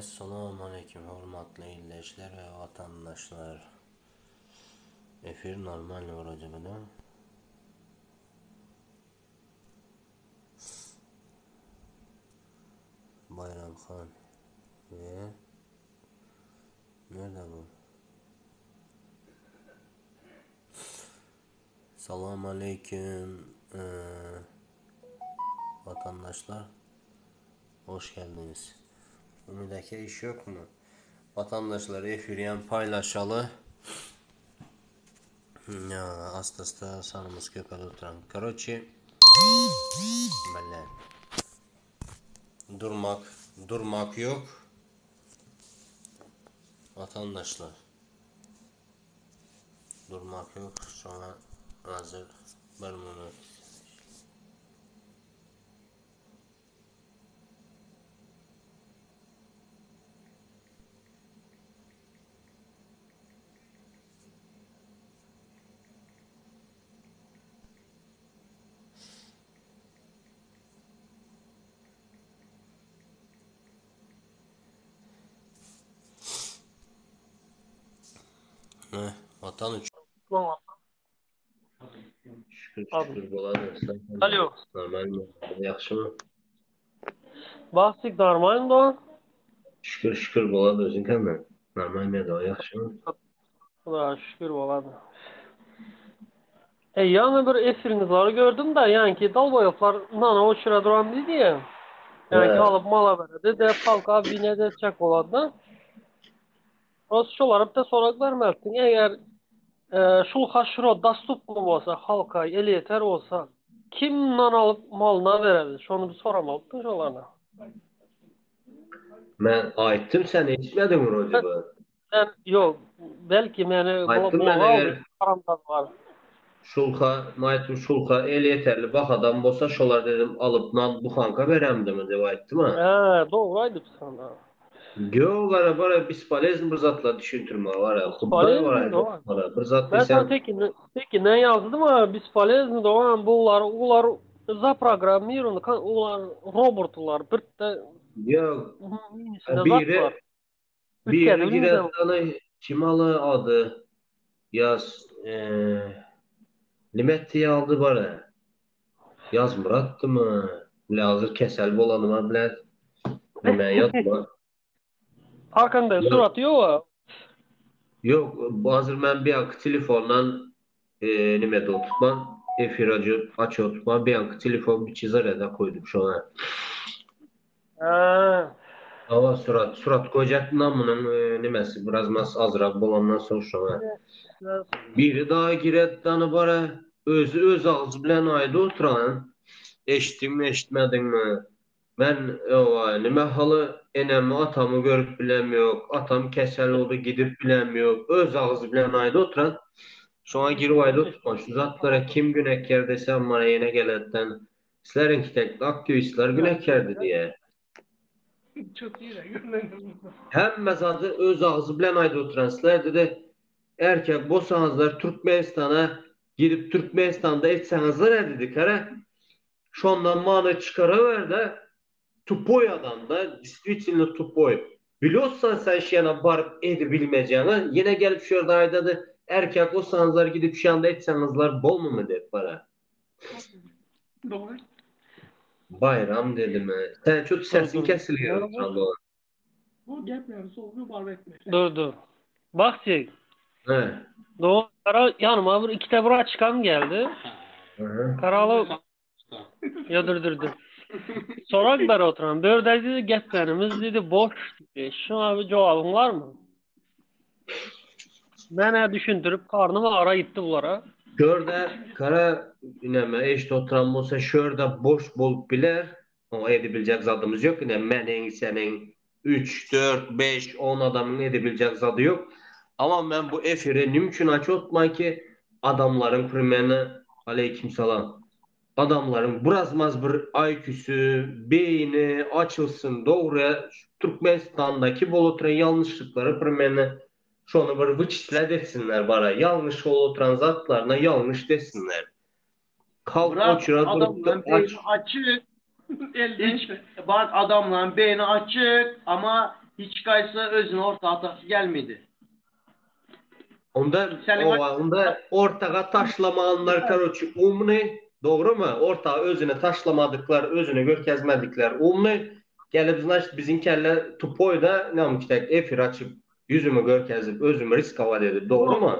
Essalamu aleýkum hormatly ildeşler we watandaşlar. Efir normalny wroje by da. Bayram Han ve Nerede bu? Salam aleyküm ee, vatandaşlar. Hoş geldiniz. Umidaki iş yok mu? Vatandaşlar efiryen paylaşalı. Ya asta sanımız köpel oturan. Короче, böyle durmak durmak yok. Vatandaşlar durmak yok. Sonra hazır bir minut. Heh, vatan üçin. Şükür şükür boladyr. Alo. Normalmi? Ýagşymy? Basik normalmi dogan? Şükür şükür boladyr özüňkämi? Normalmi dogan ýagşymy? Hudaýa şükür bolady. E ýaňy bir efiriňizleri gördüm da ýaňky dalboýoplar nana oçura duran diýdi ýa. Ýaňky alyp mala beredi de halka obwinýat etjek bolady da. Prosta şolara bir sorag bermelisin. Eger şul haşro dostupny bolsa halka elýeter bolsa kim nan alyp malyna beredi? Şony bir soramalydyň şolardan. Men aýtdym sen eşitmediň wrode by. Men ýok belki meni Aýtdym men eger şulha aýtdym şulha elýeterli bahadan bolsa şolar dedim alyp nan buhanka beremdimi dep aýtdym a. Hä dogry aýdypsyň. Ýok gara bara bespolezny bir zatlar düşündirme gara hudaý bar gara bir zat Ben sana diýsem tekinden tekinden ýazdym a bespolezny dogan bular ular zaprogrammirowany ular robotlar birde Ýok biri biri giren sana kim aly ady ýaz nime etdi ýaldy bara Ýazmyratdymy bile hazir kesel bolanyma bile nime ýazma Arkaňda suraty ýoga. Ýok hazir men biýanky telefondan nimede oturtman efir açyp oturtman biýanky telefon biçi zarýada koýdum şoňa. Ha. Hawa surat surat goýjakdym da munuň nimesi biraz mas azrak bolandan soň şoňa. Biri dagy giret dany bara özi öz agzy bilen aýdy oturan. Eşitdiňmi eşitmediňmi? Men owa nime haly enemi atamy görüp bilem ýok atam kesel boldy gidip bilem ýok öz agzy bilen aýdy oturan. Şoňa girip aýdy oturtman şu zatlara kim günäkär desem mana ýene geletden Sizleriňki tek aktiwistler günäkärdi diýýär. Hemme zady öz agzy bilen aýdyp oturan sizler dedi erkek bolsaňyzlar Türkmenistana gidip Türkmenistanda etseňizler dedi kere şondan many çykarawerde tupoý adamda diswitelno tupoý bilýossan sen şu ýana baryp edibilmejäňi ýene gelip şu ýerde aýdady erkek bolsaňyzlar gidip şu ýanda etseňizler bolmamy dep bara. Dogry. Bayram dedimi? Sen çok sesin kesilýär. Bu gepleri soňuna bar etme. Dur dur. Bak Cek. He. Doğru. Kara yanıma bir iki de bir açıkan geldi. Hı. Karalı ya dur dur dur. Sorak ber oturan. Bir dedi geplerimiz dedi boş dedi. Şuna bir cevabın var mı? Mene düşündürüp karnım ara gitti bulara. Şurada kara ineme eşit oturan bolsa şurada boş bolup biler. O edebilecek zadımız yok. Yine menin senin 3, 4, 5, 10 adamın edebilecek zadı yok. Ama ben bu efiri mümkün aç otman ki adamların primeni aleyküm salam. Adamların biraz bir IQ'su, beyni açılsın doğruya Türkmenistan'daki bol oturan yanlışlıkları primeni şonu bir vyçislet etsinler bara. Yanlış ol oturan zatlarına yanlış desinler. Kalk Bırak oçura durup adamların da aç. beyni açık. Hiç, bak adamların beyni açık ama Hiç kaýsy özüni orta atasy gelmedi. Onda owa onda ortaga taşlamanlar karoçi umny dogrymy orta özüni taşlamadyklar özüni görkezmedikler umny gelip znaçt biziň kelle tupoýda nämkitek efir açyp ýüzümi görkezip özümi riskowat edip dogrymy?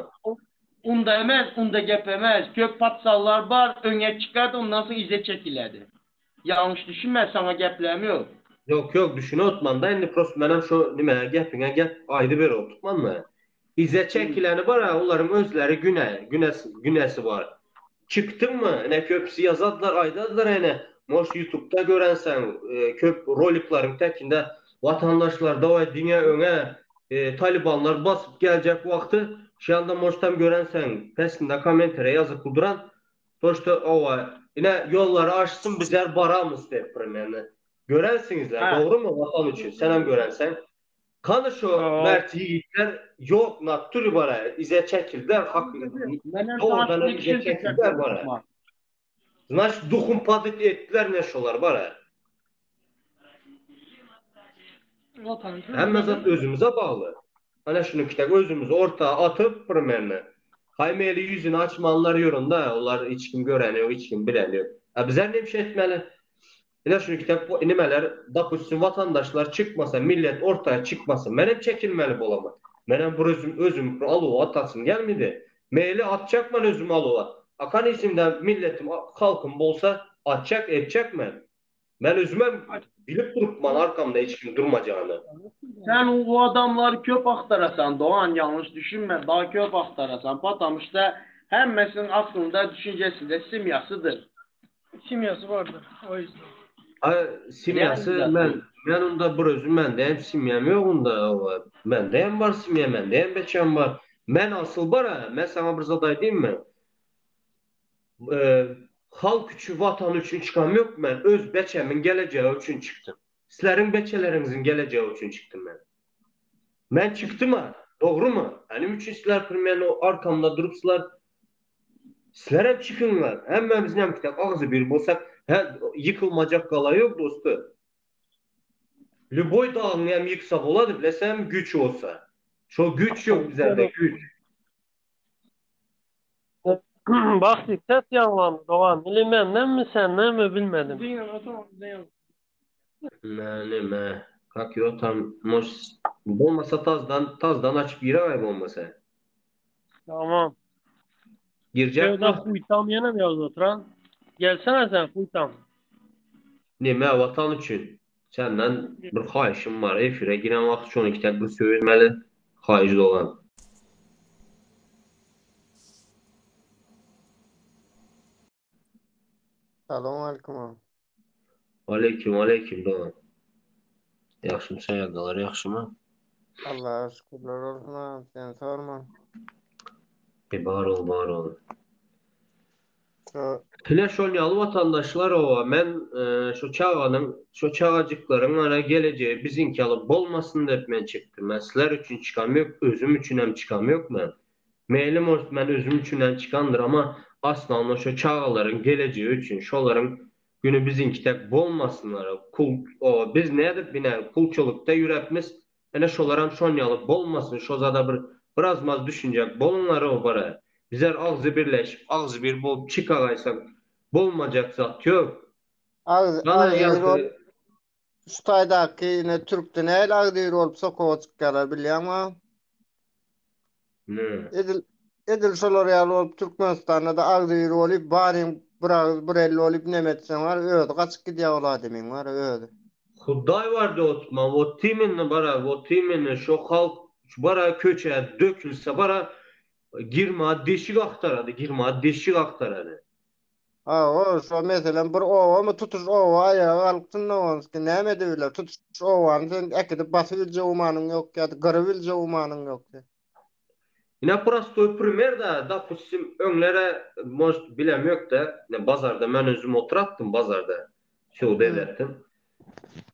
Unda emez unda gep emez köp patsallar bar öňe çykady ondan soň yza çekiledi. Ýalňyş düşünme saňa gepläm ýok. Ýok ýok düşünip otmanda indi prosto menem şo nime gepiňe gep aýdyber otupmanda. Yza çekileni bar a olaryň özleri güne günesi günesi bar. Çykdyňmy ine köpüsi ýazadylar aýdadylar ene может ýutubda görenseň köp roliklaryň tekinde watandaşlar daway diňe öňe talibanlar basyp geljek wagty şýanda может hem görenseň pesinde kommenteriýa ýazyp duran To şto owa ine ýollary açsyn bizler baramys dep primerno. Görensiňizler dogrymy watan üçin senem görenseň. Kany şo mert ýigitler ýok naturi bara ize çekildiler hak dogrudan hem ize çekildiler bara. Znaçt duhum padyt etdiler ne şolar bara. Hemme zat özümize bagly. Ana şuny kitak özümizi orta atyp primerno. Haý meli ýüzüni açmanlar ýörün-da, olar hiç kim göreni ýok, hiç kim bileni ýok. A bizler näme şey etmeli? Ine şuny kitap nimeler, dopustim watandaşlar çykmasa, millet ortaya çykmasa, men hem çekilmeli bolaman. Men hem bir özüm özüm bir aluwa atasym gelmedi. Meli atjak men özüm aluwa. Akan isimde milletim, halkym bolsa atjak, etjek men. Men özümem bilip durupman arkamda hiç kim durmajagyny. Sen o adamları köp aktarasan Doğan yanlış düşünme daha köp aktarasan Patamış'ta hemmesinin aslında düşüncesi de simyasıdır. Simyası vardır o yüzden. A simyasy men men onda bir özüm mende hem simýam ýok onda mende hem bar simýa mende hem beçem bar. Men asyl bar-a men saňa bir zat aýdýynmy? Halk üçin, watan üçin çykam ýok men, öz beçemiň gelejegi üçin çykdym. Sizleriň beçeleriňiziň gelejegi üçin çykdym men. Men çykdym-a, dogrumy? A nime üçin sizler primýerno arkamda durupsylar? Sizlerem çykyňlar. Hemmämiz näme agzy bir bolsak, hä, ýykylmajak gala ýok dosty. Lýuboý dagyňy hem ýyksa bolady, bilesäňmi, güýç bolsa. Şo güýç ýok bizlerde, güýç. Bagty ses ýaňlandy dogan. Ili mendenmi sendenmi bilmedim. Diňe otam diňe. Neme kak ýok tam moş bolmasa tazdan tazdan açyp giregaý bolmasa. Tamam. Girjekmi? Şurada huýtam ýene mi ýazyp oturan? Gelsene sen huýtam. Neme watan üçin senden bir haýyşym bar efire giren wagty şony kitäp bir söýülmeli haýyş dogan. Salowmalikim. Aleýkim aleýkim dogan. Ýagşymy şaýadalar ýagşymy? Allaha şükürler bolsun agam seni sorman. E bar ol bar ol. Ine şol ýaly watandaşlar owa men şu çaganyň şu çagajyklaryň ana gelejegi biziňki ýaly bolmasyn dep men çykdym. Men sizler üçin çykam ýok özüm üçinem çykam ýok men. Meýli может men özüm üçinem çykandyr ama aslanno şu çagalaryň gelejegi üçin şolaryň güni biziňki tek bolmasynlar kul owa biz nädip ine kulçulykda ýürepmiz ine şolaram şon ýaly bolmasyn şo zada bir biraz maz düşünjek boluňlar ow bara bizler agzy birleşip agzy bir bolup çykagaýsak bolmajak zat ýok. Agzy agzy bir bolup şu taýdaky ine türkde nähili agzy bir bolup sokaga çykýarlar bilýäňmi? Ne? Edil edil şolar ýaly bolup Türkmenistanda-da agzy bir bolup baryň bir agyz bir el bolup neme etseň bar özi gaçyp gidýär ol adamyň bar özi. Hudaý bar dostuma wot imenno bara wot imenno şo halk bara köçä dökülse bara girma deşik agtarady girma deşik agtarady. Hawa, şo meselem bir obamy tutuş oba aýaga galypsyn Nowanski näme edibiler tutuş obany sen äkidip basyp biljek umanyň ýok ýa-da gyryp biljek umanyň ýok sen. Ine prostoý primer da dopustim öňlere может bilem ýokda ine bazarda men özüm oturatdym bazarda söwda ederdim.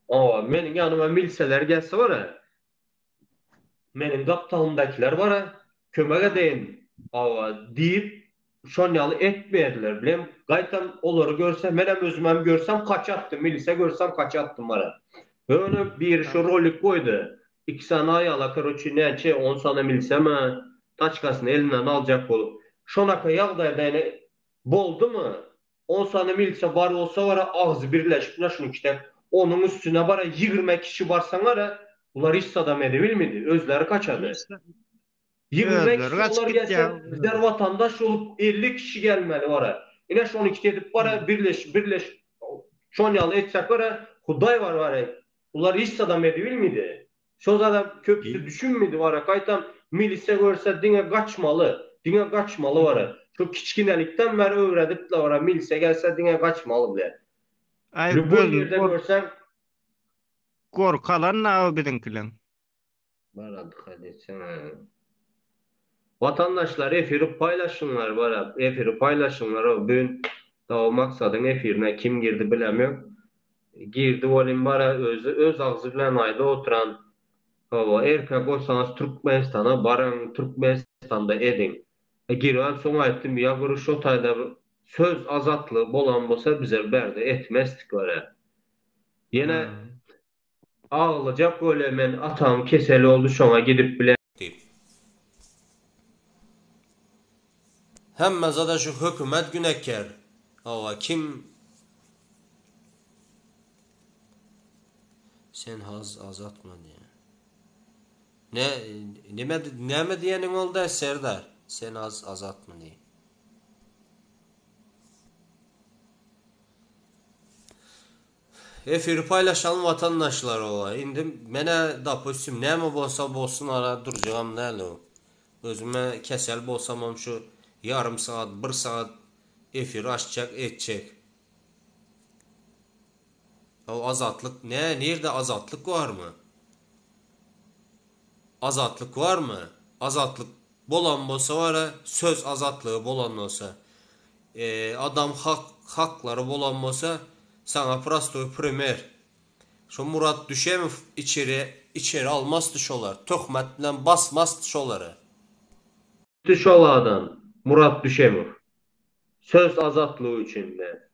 Owa meniň ýanyma milseler gelse bara Meniň gapdalymdakylar bar-a, kömek edeýin, hawa, diýip, şon ýaly etmeýärdiler. Bilem, gaýtam olary görsem, menem özümem görsem kaçatdym, milise görsem kaçatdym bar-a. Ýöne biri şu rolik goýdy. Iki sany aýala karoçi näçe on sany milsem-ä taçkasyny elinden aljak bolup. Şonaka ýagdaýda ýene boldumy? On sany milise bar bolsa bara agzy birleşip ine şuny kitek onuň üstüne bara ýigrime kişi barsaň ara bular hiç zadam edebilmedi özleri kaçady. Ýigrime Özleri kişi gaçyp olar gitýär. gelse bizler watandaş bolup 50 kişi gelmeli bara. Ine şony kit edip bara birleşip birleşip şon ýaly etsek bara hudaý bar bara bular hiç zadam edebilmedi. Şo zada köpüsi düşünmedi bara gaýtam milise görse diňe gaçmaly diňe gaçmaly bara şo kiçginelikden bäri öwredipdiler bara milise gelse diňe gaçmaly bile. Aý Lüboý özüni ýerde gor görseň. gorkalan da biziňkileň. Bara dykgat etseňe. Watandaşlar efiri paýlaşyňlar bara efiri paýlaşyňlar o bün dagy maksadyň efirine kim girdi bilemok. Girdi welin bara özi öz agzy bilen aýdyp oturan hawa erkek bolsaňyz Türkmenistana baryň Türkmenistanda ediň. E giribem soň aýtdym ýa bir şo taýda bir söz azatlygy bolan bolsa bizem bärde etmesdik bara. Ýene aglajak bolýa men atam kesel boldy şoňa gidip bile. Diýip. Hemme zada şu hökümet günäkär. Hawa kim Sen haz azatma diýýär. Ne nime näme diýeniň boldy Serdar? Sen az azatma diý. Efiri paýlaşalym watandaşlar owa. Indi menä dopustim näme bolsa bolsun ara durjagam däl o. Özüme kesel bolsamam şu ýarym sagat bir sagat efir açjak etjek. O azatlyk nä nirde azatlyk barmy? Azatlyk barmy? Azatlyk bolan bolsa bara söz azatlygy bolan bolsa adam hak haklary bolan bolsa saňa prostoý primer şo Murat Düşemow içeri içeri almasdy şolar töhmet bilen basmasdy şolary. Şol adam Murat Düşemow söz azatlygy üçin men.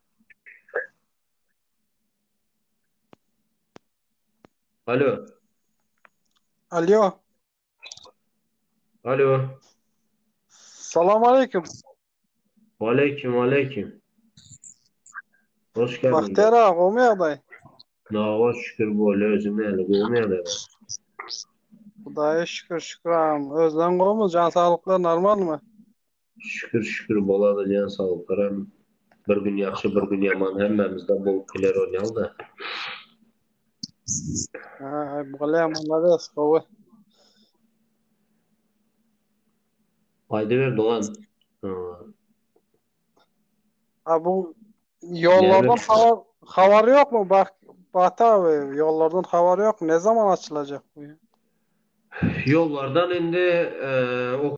Alo. Alo. Alo. Salam aleyküm. Aleyküm aleyküm. Hoş geldin. Bagtyýar aga, gowmy ýagdaý? Nawa şükür bolýa özüň näle gowmy ýagdaý? Hudaýa şükür, şükür agam. Özleň gowmy? Jan saglyklar normalmy? Şükür şükür bolady jan saglyklaram. Bir gün ýagşy bir gün ýaman hemmämizde bolup biler onýalda. Ha, bolýa malades, gowy. Aýdyber dogan. Ha bu ýollardan habar habar ýokmy bak Bata abi ýollardan habar ýok ne zaman açylacak bu? Ýollardan indi o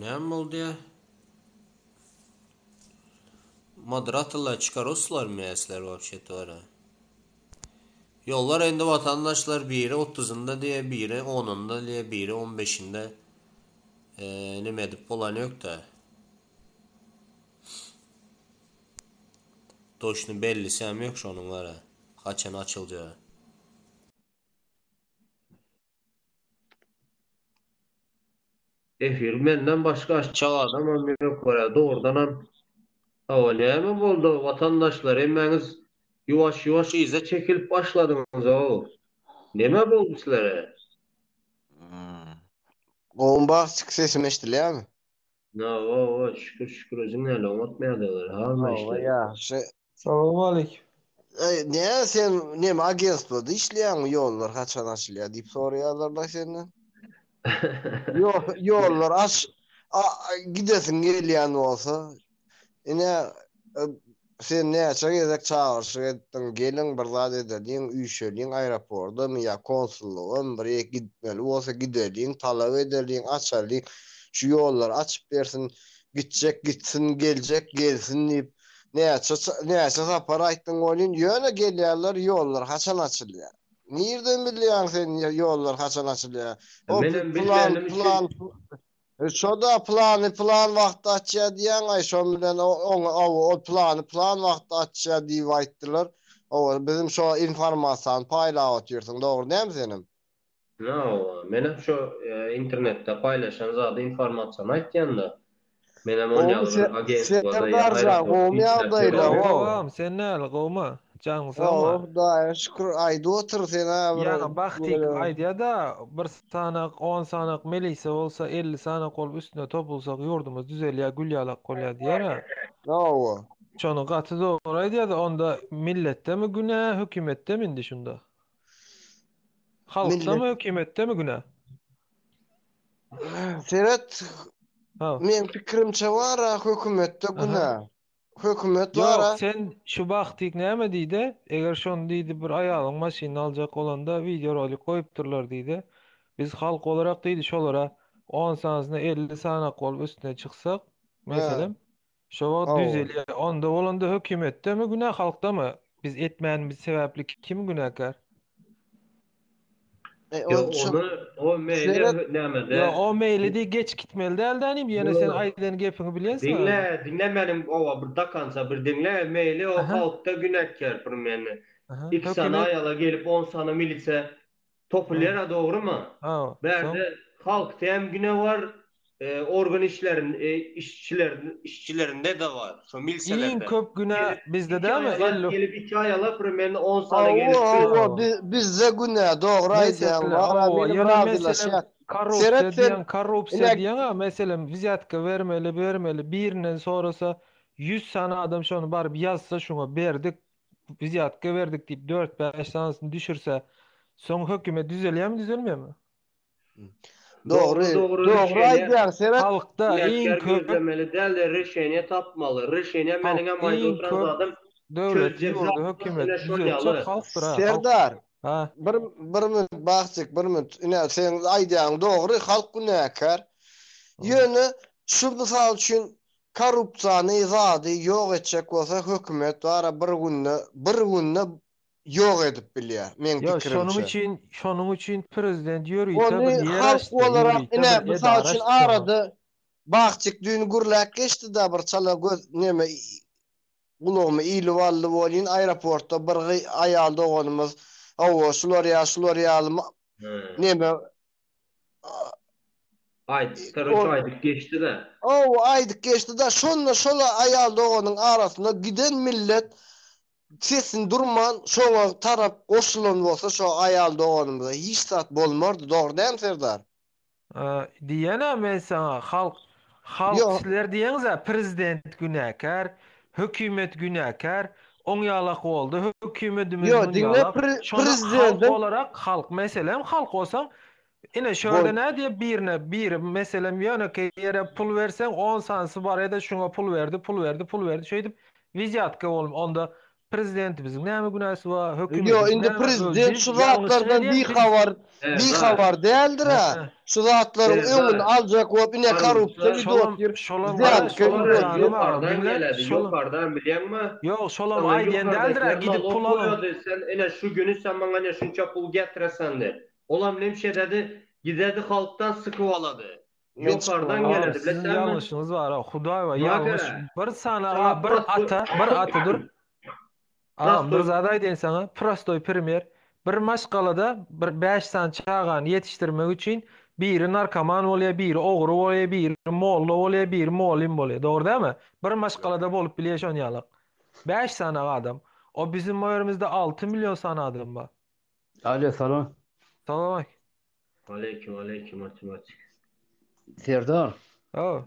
Näme boldy ýa? Moderatorlar çykaroslarmy ýa sizler wapşet wara? Ýollar indi watandaşlar biri otuzynda diýe, biri onunda diýe, biri on beşinde neme edip bolan ýokda. Toçny bellisem ýok şonuň wara. Haçan açyljagy. Efir menden başga açjak adamam ýok görä dogrudanam hawa näme boldy watandaşlar hemmäňiz ýuwaş ýuwaş yza çekilip başladyňyzow neme boldy sizlere. Gowmy bagşyk sesim eşdilýärmi? Hawa hawa şükür şükür özüň näle oňatmy ýagdaýlar halmy Hawa işler. ýagşy. Salowmaleýkim. Eý näme sen neme agentstwoda işleýäňmi ýollar haçan açylýar diýip soraýarlar-la senden. Ýol ýollar aç gidesiň gelýän bolsa ine sen näçe gezek çagyryşyk etdiň geliň bir zat edeliň üýşeliň aeropordamy ýa konsullygamy bir ýere gitmeli bolsa gideliň talap edeliň açalyň şu ýollary açyp bersin gitjek gitsin geljek gelsin diýip Näçe näçe sapar aýtdyň welin ýöne gelýärler ýollar haçan açylýar. Nirden bilýäň sen ýollar haçan açylýar? O Menem plan bilmeýänim üçin plan şoda plany plan wagtda açýar diýýäň aý şon bilen oňa o plany plan wagtda açýar diýip aýtdylar. Owa, bizim şo informasiýany paýlap otyrsyň, dogry dälmi senem? Hawa, menem şo internetde paýlaşan zady informasiýany aýtýan-da. Menem ol Gowmy ýaly bir agentstwada ýa Serdarjan, aeroportda gowmy işläp ýagdaýlar, ýöremok. how? Gowam, sen näli, gowmy? Janyň Hawa, sagmy? Hudaýa şükür, aýdyp otur sen-ä bir Ýa Bagtyk aýdýa-da, bir sanak, on sanak melise bolsa, 50 sanak bolup üstüne topulsak ýurdumyz düzelýär, gül ýalak bolýar diýer-ä. Hawa. Şony gaty dogry aýdýa-da, onda milletdemi günä, hökümetdemi indi şunda? Halkdamy, Millet hökümetdemi günä? Seret, Ha. meň pikirimçe bar-a hökümetde Aha. günä. Hökümet Ýok, bar-a. sen şu Bagtyk näme diýdi? Eger şony diýdi bir aýalyň maşynyny aljak bolanda wideorolik goýupdyrlar diýdi. Biz halk olarak diýdi şolara 10 sanysyna 50 sanak bolup üstüne çyksak, He. meselem, şo wagt Hawa. düzelýär. Onda bolanda hökümetdemi günä halkdamy? Biz etmänimiz sebäpli kim günäkär? E, Ýok, o şu ony o meýli seret nämede Ýok, o meýli diý geç gitmeli däl dänim, ýöne sen Ýok. aýdan gepiňi bilýänsiň Diňle, özüň. diňle meniň owa bir dakança bir diňle, meýli o Aha. halkda günäkär primeni. Aha. Iki sany Hökümet aýala gelip on sany milise Ha. topulýar-a dogrymy? Ha, soň Bärde halkda hem güne bar, e, organ işlerin, e, işçilerin, işçilerinde-de bar, şo iň miliselerde. köp günä Gelip bizde iki dälmi? aýala, 50 gelip iki aýala primeni on sany gelip Hawa, bir hawa, Hawa. bi- bizde günä, dogry aýdýaň. Mesele, Wara hawa, menem ýöne meselem razylaşýan. korrupsiýa Seret sen, diýen, korrupsiýa ine diýen-a, meselem wzýatka bermeli, bermeli, birinden sorasa 100 sany adam şony baryp ýazsa şuňa berdik, wzýatka berdik diýip 4-5 sanysyny düşürse, soň hökümet düzelýärmi, düzelmeýärmi? Dogry, Dogry, dogry dogry rişeniýe aýdýaň, seret. Halkda iň günäkär köp gözlemeli däl-de rişeniýe tapmaly. Rişeniýe halk meniňem aýdyp iň oturan köp zadym döwlet, çözjek ýurdy, zadymyz hökümet ine şol düzeltjek ýaly. halkdyr ha, halk. Serdar, Ha. bir bir minut Bagtyk, bir minut. Ine seň aýdýanyň dogry, halk günäkär. Ýöne şu mysal üçin korrupsiýany zady ýok etjek bolsa hökümet bara bir günde bir günde ýok edip bilýär, meň Ýa şonuň pikirimçe. üçin, şonuň üçin prezident ýörite bir Ony ýer halk açdy, olarak ýörite ine bir mysal edara üçin açdy şoňa. arada Bagtyk düýn gürläp geçdi-de bir çala göz neme gulagyma ilip aldy welin aeroportda bir aýal doganymyz hawa şular ýa şular ýaly neme Aýdyp, karoçe aýdyp geçdi-de. Hawa aýdyp geçdi-de şonda şol aýal doganyň arasynda giden millet sesini durman şoňa tarap goşulan bolsa şo aýal doganymyza hiç zat bolmardy dogry dälmi Serdar? Diýenä men saňa halk halk Ýok. sizler diýeňizä prezident günäkär, hökümet günäkär, oň ýalak boldy, hökümetimiz Ýok mun diňle ýalak. Şony halk prezidentiň olarak halk meselem halk bolsaň ine şu Bol. ýerde nä diýip birine biri meselem ýönekeý ýere pul berseň on sanysy barýada şuňa pul berdi pul berdi pul berdi şeýdip wizýatka bolm onda Prezidentimiziň näme günäsi bar, Ýok, hökümetiň indi näme prezident biz şu ýalňyşlyk zatlardan edýäs biz. bihabar, Serdar, bihabar däldir-ä. Hä. Şu zatlaryň Serdar, öňüni aljak bolup ine korrupsiýa gidip Şolam, otyr, şolam gara, wzýatka şolam gidip otyr. janym agam, Ýokardan diňle, geledi, şolam, ýokardan bilýäňmi? ýok, şolam Saňa aýdýan däldir-ä, ýokardakylar gidip nalog pul alyň. goýady, sen ine şu güni sen maňa ine şunça pul getireseň diýip. Olam nemşe ededi, gidedi halkdan sykyp alady. Men çykyp Ýokardan alaryn. Agam geledi, siziň bilýäňmi? ýalňyşyňyz bar, Hudaý bar, Maňa ýalňyş. görä, Bir sany saňa aga, bir prostoý ata, bir ata dur. Agam bir prostoý zat aýdaýyn saňa, prostoý primer. Bir maşgalada bir bäş sany çagany ýetişdirmek üçin biri narkoman bolýar, biri ogry bolýar, biri molla bolýar, biri molym bolýar. Dogry dälmi? Bir maşgalada bolup bilýär şon ýalak. Bäş sany adam. O bizim o ýerimizde 6 million sany adam bar. Alo, salam. Salam. Aleýkim, aleýkim matematik. Serdar. Hawa.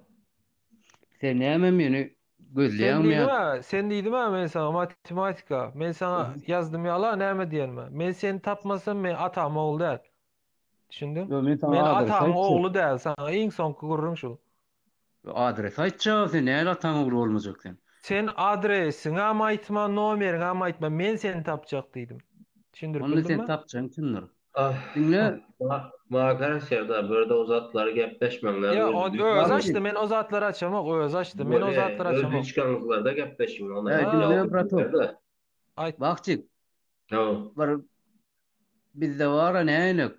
Sen näme meni Sen gözleýäňmi ýa? diýdim-ä, sen diýdim-ä men saňa matematika. Men saňa ýazdym ýala näme diýenime. Men seni tapmasam men atamyň ogly däl. Düşündiň? Ýok, men saňa Men adres atamyň aýtjak. ogly däl, saňa iň soňky gürrüň şul. Adres aýtjak, sen näle ataň ogly bolmajak sen? Sen adresiňem aýtma, nomeriňem aýtma, men seni tapjak diýdim. Düşündirip Onda bildimmi? sen tapjagyň kimdir? Ah, Diňle. Maňa gara Serdar, bu ýerde o zatlary gepleşmäňler, Ýa, öz o öz lüçkaňyz. açdy, men o zatlary açamok, öz açdy, men o Bolýa, zatlary öz açamok. lüçkaňyzlarda gepleşiň, onda Ä, Ha. diňle bratok. Aýt. Bagtyk. Hawa. Bir bizde bar-a nälik,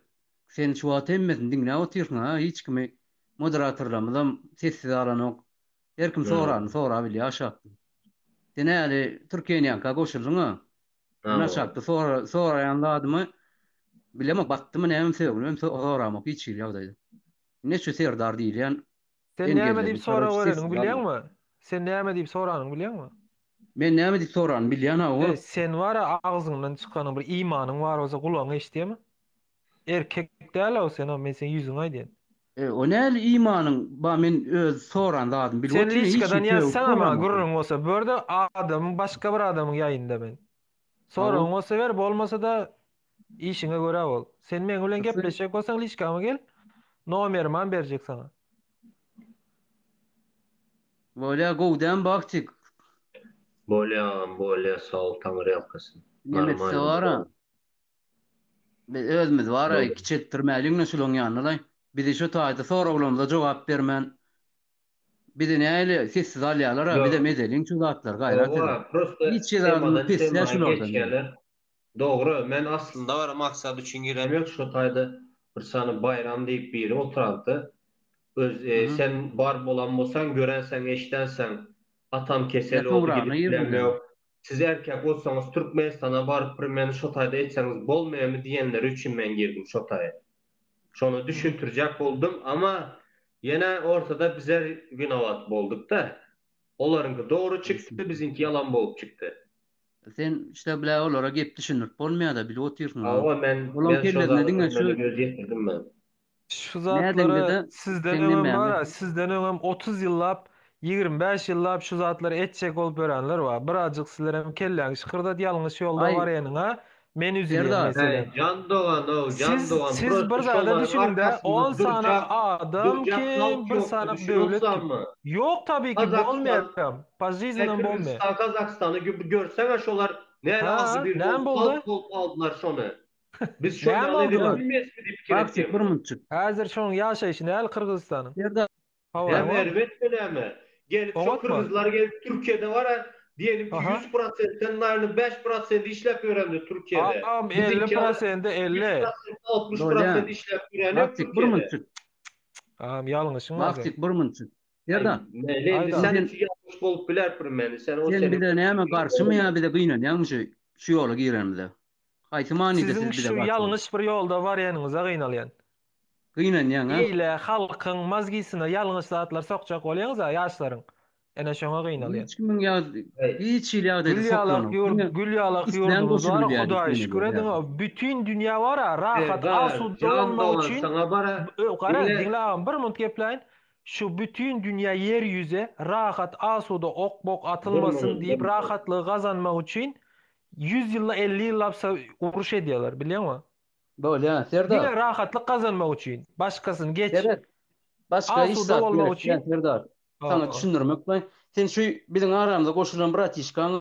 sen şu wagt hemmesini diňläp otyrsyň ha, hiç kimi moderatorlarymyzam sessiz alanok. Her kim soranyny sorabilýär aşakda. Sen häli Türkiýäniňka goşuldyň-a. Men aşakda sora soraýan zadymy bilemok batdymy näme sebäbini hem soramok hiç hili ýagdaýda. Ine şu Serdar diýilýän Sen näme engelledi. diýip sorag Karoç bereniňi sessiz aldy. bilýäňmi? Sen näme diýip soranyňy bilýäňmi? Men näme diýip soranymy bilýän hawa. E, sen bar-a agzyňdan çykanyň bir imanyň bar bolsa gulagyň eşidýärmi? Erkek däl-ow sen-ow, men seň ýüzüňe aýdýan. E, o näli imanyň ba men öz soran zadymy bilip Sen otyryn hiç liçkadan hili sögüp ýazsaňa maňa soramok men. gürrüň bolsa, bu ýerde adamyň başga bir adamyň ýaýynda men. Hawa. Soragyň bolsa ber, bolmasa-da işiňe görä bol. Sen meň bilen Sen gepleşjek bolsaň liçkama gel, nomerimam berjek saňa. Bolýa gowy dämi Bagtyk? Bolýa agam bolýa sag ol taňryýalkasyn. Neme etse Normalny bara. bolýa. Biz özümizi bara Dogry. kiçeltdirmäliňle şulaň ýanyna-laý. Bizi şu taýda soraglarymyza jogap bermän bizi nähili sessiz alýalar-a Ýok. bizem edeliň şu zatlary gaýrat edip. Hawa prosta Hiç zadymyz temadan pesdä tema şulardan biziň. geçýäler. Dogry men aslynda bara maksat üçin girem ýok şo taýda bir sany Baýram diýip biri oturardy. Öz Mhm. sen bar bolan bolsaň görenseň eşdenseň atam Ýa kesel boldy soňragyna gidip girdim bilemok. men. Siz erkek bolsaňyz Türkmenistana baryp bir meni şo taýda etseňiz bolmaýamy diýenleri üçin men girdim şo taýa. Şony düşüntirjek boldum ama ýene ortada bizler winowat boldukda. Olaryňky dogry çykdy biziňki ýalan bolup çykdy. Sen işte bile olara gep düşündirip bolmaýada bilip otyrsyň ha. Hawa men Olaň men şo kellesine zada diňe şu birmene göz ýetirdim men. Şu nädeňde-de zatlary sizden seň öňem nemäňe bar-a, sizden öňem 30 ýyllap, 25 ýyllap şu zatlary etjek bolup ýörenler bar. Birazjyk sizlerem kelläňi şykyrdat ýalňyş ýolda Aý barýanyňa men üzülýän Serdar. Häý meselem. jan dogan-ow jan Siz dogan siz bir prosta zada şolaryň düşüniňdä, arkasynda 10 sanak durjak adam durjak kim, halk bir ýokdy sanak düşünip döwlet kim? otsammy? Ýok tabii ki Gazagystan bolmaýaram. Häý Požiznenam bolmaýar. Kyrgyzystan Gazagystany görseňä şolar näle Ha, agzybir näme bolup boldy? halk bolup aldylar şony. Biz şony Näme ýaly edip aldylar? bilmeýäsmi diýip pikir Bagtyk etýän bir men. munçuk. Häzir şonuň ýaşaýşy näl Kyrgyzystanyň? Serdar. Habaryň Näme barmy? erbetmi näme? Gelip şo Oňatmy? kyrgyzlar gelip Türkiýede bar-a diýelim ki Aha. 100 prosentden naýyny 5 prosenti işläp ýörendir Türkiýede. Agam 50 Biziňki ýaly prosenti 100 50. prosentden 60 Bolýa. prosent işläp ýören ýok Bagtyk bir Türkiýede. munçuk. Agam ýalňyşyň bar seň. Bagtyk bir munçuk. Aý, Serdar. meli indi Aýt sen agam. Sen üçin ýalňyş bolup biler bir meni. Sen o sen seniň bize näme pikiriň garşymy dogry. ýa bize gynanýaňmy şu şu ýola girenimize? Haýsy manyda Siziň siz bize şu garşy? ýalňyş bir ýolda barýanyňyza gynalýan. Gynanýaň a? Eýle halkyň mazgisyna ýalňyş zatlar sokjak bolýaňyza ýaşlaryň. Ene şoňa gynalýan. Hiç kimiň ýa Aý, hiç hili ýagdaýda Gül ýalak soklanok. ýurt, Diňe gül ýalak isleýän ýurdumyz bar, goşulyp bilýär Hudaýa diýip şükür men ediň, edýär. bütin dünýä bar-a, rahat, Serdar, asuda jan bolmak dogan üçin, saňa bara gara, diňle diňle agam, bir munt gepläýin, şu bütin dünýä ýer ýüze rahat, asuda, ok-bok bir atylmasyn minut, bir diýip, minut. rahatlygy gazanmak üçin 100 ýylla, 50 ýyllap uruş edýärler, bilýäňmi? Bolýa, Serdar. Diňe rahatlyk gazanmak üçin, başgasyny geç. Seret. Başga hiç Asuda zat bolmak gerek däl, üçin. Serdar. Saňa düşündirmek bilen, sen şu biziň aramyza goşulan bratişkaňam,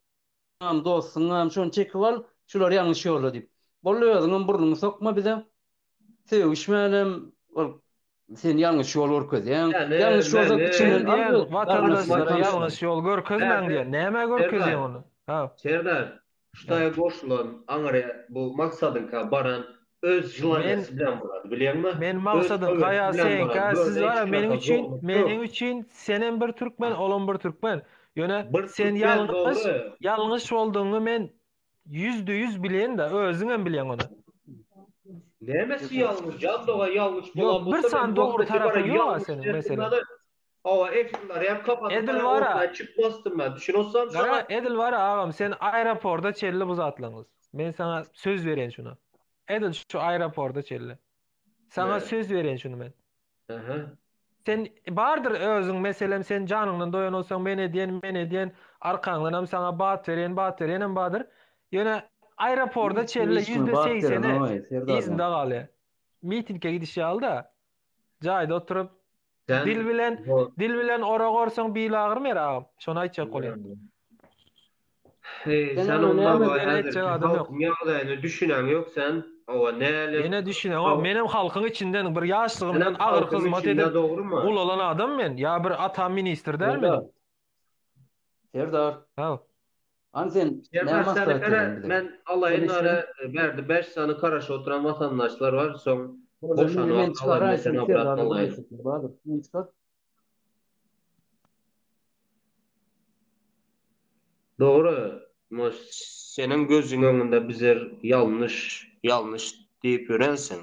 dostuňam şony çekip al, şular ýalňyş ýolda diýip. Boldy özüňem burnuňy sokma bize. Sögüşmälem, ol sen ýalňyş ýol görkezýäň. Ýani, Ýalňyş bolsa meni içinden Sen al diýen öz garyndaşyňy watandaşlara tanyşlar. ýalňyş ýol görkezmäň Bärde diýen. Nämä görkezýäň Serdar, ony? Ha. Serdar, şu taýa goşulan aňyrýa bu maksadyňka baran öz Men želaniýasy bilen barady, bilýäňmi? men Öz maksadyňka höwesi ýa bilen seňkä barady. Bu siz ýerde bar hiç meniň kime üçin zorluk meniň ýok. üçin senem bir türkmen olam bir türkmen. Ýöne Bir sen türkmen ýalňyş dogry. ýalňyş boldugyňy men %100 bilýän-de, özüňem bilýäň ony. Nämesi ýalňyş? Jan doga ýalňyş Ýok, bolan bir bolsa men sany bu dogry wagta bara tarapyň ýok-a ýalňyş seniň derdim meselem. ýaly hawa efirleri hem kapatyp Edil bara bar-a. orta çykmasdym men. Düşünosam Gara, şoňa. edil bar-a agam, sen aeroporda çelli bu zatlaryňyz. Men saňa söz berýän şuna. Edil şu aeroporda çelli. Saňa Ne? söz berýän şuny men. Aha. Sen bardyr özüň meselem sen janyňdan doýan bolsaň men edýän men edýän arkaňdanam saňa bat berýän bat berýänem bardyr. Ýöne aeroporda Hiç kim çenli hiç kime ýüzde bat segseni berenok, Serdar yzynda jan. galýar. Mitingge gidiş ýaly-da. Jaýda oturyp dil Sen bilen bu dil bilen orak orsaň bil agyrmaýar agam. Şony aýtjak bolýan. Heý, Sen sen onda onda näme bu Meni aýtjak häzirki adam ýok. halkyň ýagdaýyny düşüneň ýok sen. Hawa näle Ýene düşüneňok. Menem halkyň içinden bir ýaşlygymdan Senem agyr halkyň hyzmat içinde edip dogrymy? ulalan adam men. Ýa bir atam ministr däl Serdar. meniň. Serdar. Haw. Hany sen näme Serdar seni maslahat gara berýäň bize? men alaýyn Sen ara eşdelim. bärde 5 sany garaşyp oturan watandaşlar bar soň Boldy, boşan meni men wagt alaýyn çykaraý men seni şuny obratno Serdarla alaýyn. gürleşesim bardyr. Men çykar. Dogry. Moş. Seniň gözüň öňünde bizer ýalnyş, ýalnyş diýip ýörensiň.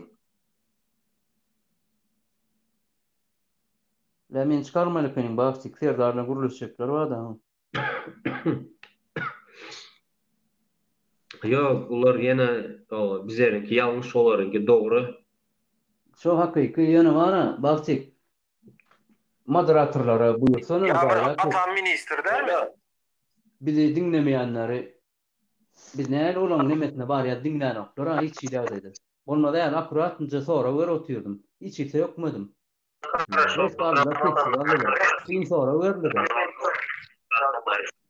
Lä meni çykarmaly ekeniň Bagtyk Serdar bilen gürleşjekler barda. Ýok, bular ýene bizeriňki ýalňyş olaryňky dogry. Şo hakyky ýöne bara Bagtyk moderatorlara buýursana Ýa bir gaýrat et. atam ministr dälmi? Bizi diňlemeýänleri biz näl olaň nemesine barýas diňlänoklara hiç hili ýagdaýda. Bolmaz ýaly akkuratnyja sorag berip otyrdym. Hiç hili sökmedim. Bes galdylar sessiz galdylar. Kyn sorag berildi-de.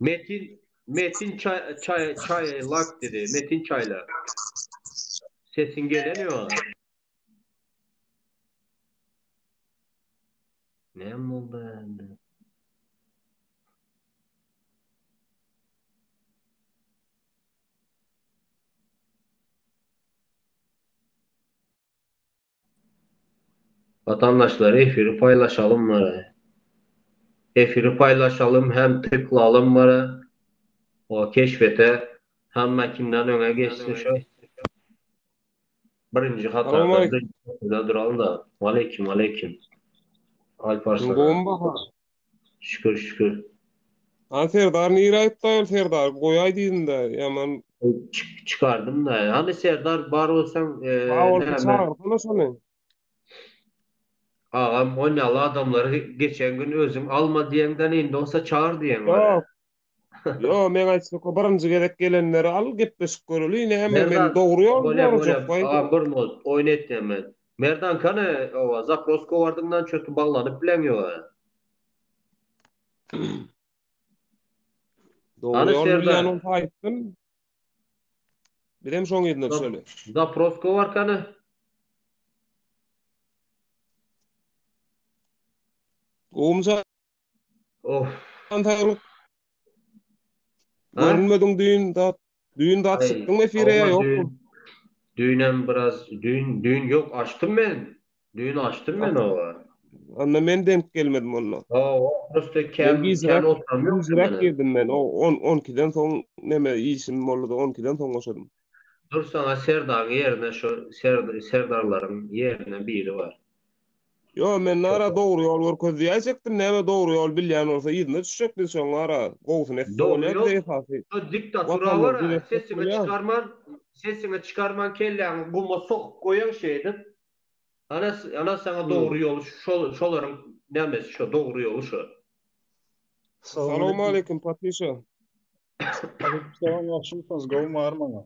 Metin Metin çay çay çaýlak dedi. Metin çaýlak. Sesiň gelen ýok. Näme boldy indi? Watandaşlar efiri paýlaşalym bara. Efiri paýlaşalym hem tyklalym bara. O keşfete hemme kimden öňe geçsin şo. Birinji hatarda birinji duralım da. Aleyküm aleyküm. Alparslan. Gowmy baha? Şükür şükür. Han Serdar nirä gitdi aýol Serdar goýaý diýdim-de ýaman. Çykardym da. Hany Serdar bar bolsaň Bar bolsa çagyrsana şony. Agam onýaly adamlary geçen gün özüň alma diýeňden indi bolsa çagyr diýeň bar. Ýok. Ýok meň aýtjak birinji gezek gelenleri al gepleşip göreli näme men dogry ýol Bolýa bolýa agam bir minut oýun etýän men. Merdan kany owa zapros kowardyňdan çöti baglanyp bileň ýoga. Dogry Hany ýol Serdar. bilýän bolsa aýtsyn. Bizem şoň yzyna düşeli. Zapros kowar kany. Gowumy Of. jan saglyk. Ha? Görünmediň düýn zat. Düýn zat Aý, çykdyňmy efire ýa hawa ýokmy? düýn düýnem biraz düýn düýn ýok açdym men. Düýn açdym men oba. Onda men denk gelmedim onda. Hawa, prosta Men kän kän gijräk oturam ýokdy gijräk menem. girdim men. O 10 12-den soň neme işim boldy-da 12-den soň boşadym. Dur saňa Serdaryň ýerine şo Ser Serdarlaryň ýerine biri bar. Ýo men nara dogry ýol görkez diýäýjekdim näme dogry ýol bilýän bolsa yzyna düşjek biz şoň ara gowusyny etse Dogry bolýa ýol bize esasy şo diktatura watanymyzy bar-a düzetsek sesiňi bolýa. çykarman sesiňi çykarman kelläňi guma sokup goýaň şeýdip ana ana saňa dogry ýoly şol şolaryň nämesi şo dogry ýoly şo. Salowmaleýkim Patyşa. Aleyküm ýagşymysyňyz gowumy armaňa.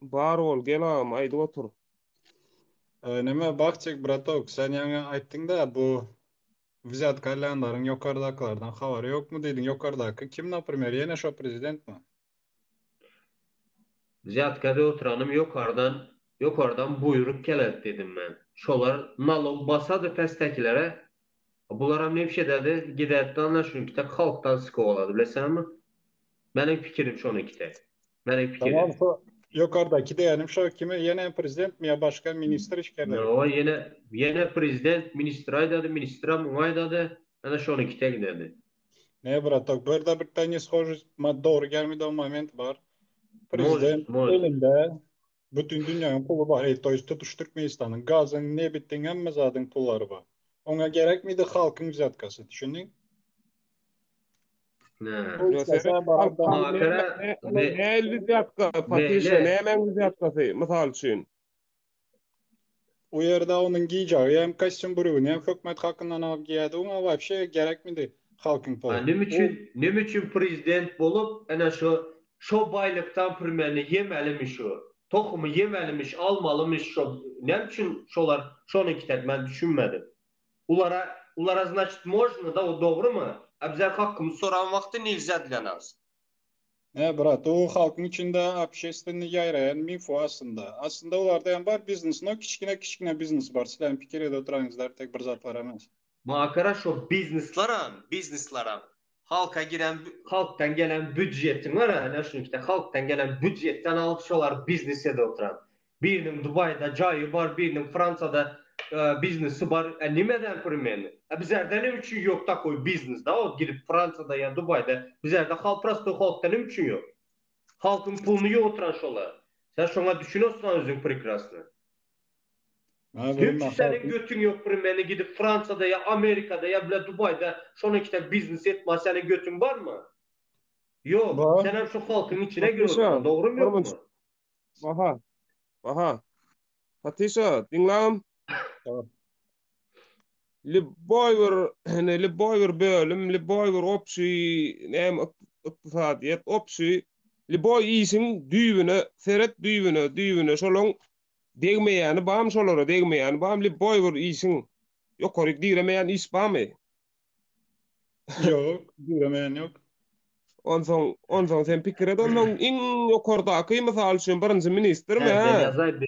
Bar bol gel agam aýdyp otur. Neme Bagtyk bratok sen ýaňy aýtdyňda bu wzýatka alýanlaryň ýokardakylardan habary ýokmy diýdiň ýokardaky kim naprimer ýene şo prezidentmi? Wzýatka diýip oturanym ýokardan ýokardan buýruk gelet diýdim men. Şolar nalog basady pesdäkilere bularam nebşededi giderdi ana şunuňkitek halkdan skowalady bilesäňmi? Meniň pikirim şonuňkitek. Meniň pikirim. Tamam şo ýokardaky diýenim şo kimi ýene prezidentmi ýa başga ministr işgärleri. Ýo ýene ýene prezident ministr aýdady ministram muňa aýdady ana şonuňkitek dedi. Ne bratok bu ýerde bir tane shožist dogry gelmedi o moment bar. Prezident Может может. elinde Bütin dünýäniň puly bar, eý, to ýest tutuş Türkmenistanyň gazyň, nebitiň, hemme zadyň pullary bar. Oňa gerekmidi halkyň wzýatkasy, düşündiň? Nä. Pul islese barar da. Maňa görä Nähili wzýatka, Patyşa, nämäň wzýatkasy, mysal üçin? O ýerde onuň geýjegi hem kostýum bürügini hem hökümet hakyndan alyp geýýärdi. Oňa wapşe gerekmidi halkyň A puly. neme üçin, neme üçin prezident bolup, ene şo, şo baýlykdan primeni ýemelimiş şo, tohumy ýemelimiş, almalymyş şo, näme üçin şolar şony kitek men düşünmedim. Ulara, ulara znaçit možno da o dogrymy? A bizler hakkymyzy soran wagty nelzä dla nas. Ne brat, o halkyň içinde общественный ýaýraýan mif o aslynda. Aslynda olarda hem bar biznes, no kiçgine kiçgine biznes bar. Sizleriň pikir edip oturanyňyzlar tek bir zatlar emes. Maňa görä şo bizneslaram, bizneslaram halka giren halkdan gelen býudjetiň bar ene şunuňkide halkdan gelen býudjetden alyp şolar biznes edip oturan. Biriniň Dubaýda jaýy bar, biriniň Fransiýada biznesi bar. E nimeden primeni? E bizlerde neme üçin ýok takoý biznes da ot gidip Fransiýada ýa Dubaýda bizlerde halk prostoý halkda neme üçin ýok? Halkyň puluny iýip oturan şolar. Sen şoňa düşünosňa özüň prekrasno. Hiç seniň götüň ýok bir meni gidip Fransiýada ýa Amerikada ýa bile Dubaýda şony ikide biznes etma seniň götüň barmy? Ýok. Bar. Senem şu halkyň içine girip Patyşa, oturan dogrymy bir ýokmy? minut. Baha. Baha. Patyşa, diňlägim. Lýuboý bir, ine, lýuboý bir bölüm, lýuboý bir obşi, näme ykdysadyýet, obşi, lýuboý işiň düýbüne seret, düýbüne, düýbüne, şolaň degmeýäni barmy şolara, degmeýäni barmy, lýuboý bir işiň ýokaryk diremeýän iş barmy? Ýok, diremeýän ýok. Onsoň, onsoň sen pikir et, onsoň iň ýokardaky, mysal üçin, birinji ministrmi, Hä, sen hä? ýazaý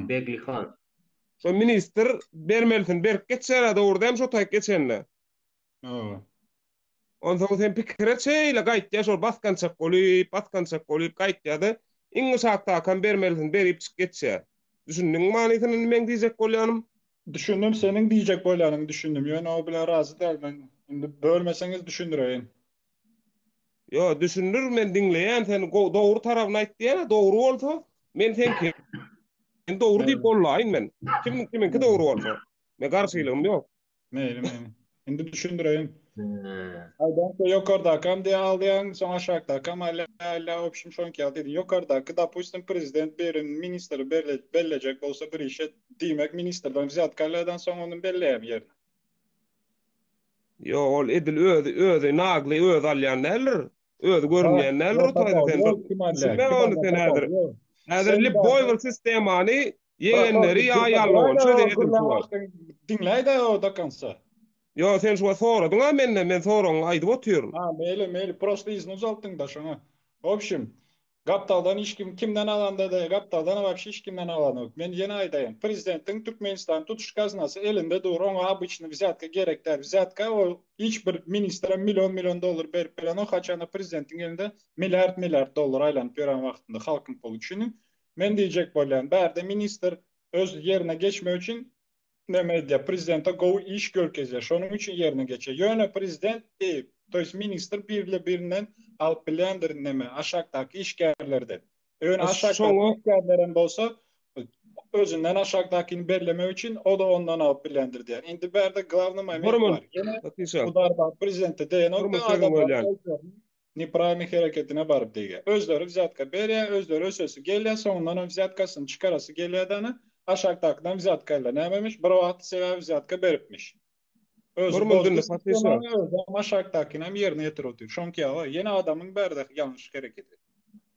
Beglihan. Şo ministr bermelisin berip geçýär-ä dogry dämi şo taýyk geçende. Hawa. Onsoň sen pikir et şeýle gaýtýar şol basgançak bolup, basgançak bolup gaýtýar-da iň aşakdakam bermelisin beripjik geçýär. Düşündiňmi manysyny indi meň diýjek bolýanym? Düşündim seniň diýjek bolýanyňy düşündim ýöne o bilen razy däl men. Indi bölmeseňiz düşündireýin. Ýo düşündir men diňleýän sen dogry tarabyny aýt diýene dogry bolsa men seňki dogry diýip gollaýyn men kim kimiňki dogry bolsa men garşylygym ýok. Meýli meýli. Indi düşündireýin. Aýdança ýokardakam diýe alýaň, soň aşakdakam alýa, alýa, obşim şoňki ýaly diýdiň. Ýokardaky dopustim prezident birini ministri bellejek bolsa bir işe diýmek ministrden wzýatka alýadan soň ony belleýämi ýerine. Ýok, ol edil özi, özi nagly özi alýan däldir. Özi görünýän däldir o taýda sen bir düşünme ony sen häzir. Häzir lýuboý bir sistemany ýegenleri ýa ýalňyş çöze edil şu wagt. Diňläý-dä o do konca. Ýok, sen şu wagt soradyň-a menden, men soragyňy aýdyp otyryn. Ha, meýli, meýli, prosto yzyny uzaltdyň-da şoňa. W obşim, Gapdaldan hiç kim kimden alanda-da gapdaldan wapşe hiç kimden alanok. Men ýene aýdaýyn, prezidentiň Türkmenistanyň tutuş gaznasy elinde dur, oňa obyçny wzýatka gerek däl. Wzýatka ol hiç bir ministre million million dollar berip bilenok, haçanda prezidentiň elinde milliard milliard dollar aýlanyp ýören wagtynda halkyň puly üçin. Men diýjek bolýan, bärde ministr öz ýerine geçmek üçin neme edýär, prezidente gowy iş görkezýär, şonuň üçin ýerine geçýär. Ýöne prezident, to ýest ministr birle-birinden alyp bilýändir neme, aşakdaky işgärlerden. Ýöne aşakdaky işgärlerem bolsa, özünden aşakdakyny bellemek üçin o-da ondan alyp bilýändir diýýär. Indi bärde glawnyý moment bar. Ýene udar bar prezidente degenok-da, adamlar Nepravilnyý hereketine baryp degýär. Özleri wzýatka berýär, özleri ösesi gelýär, soňundanam wzýatkasyny çykarasy gelýär-de ana, aşakdakydan wzýatka alýar. Nämemiş? Bir wagt sebäbi wzýatka beripmiş. Özi Bir bozdy mundynda patyşa. sistemany, özem aşakdakynam ýerine ýetirip otyr. Şoňky ýaly, ýene adamyň bärdäki ýalňyş hereketi.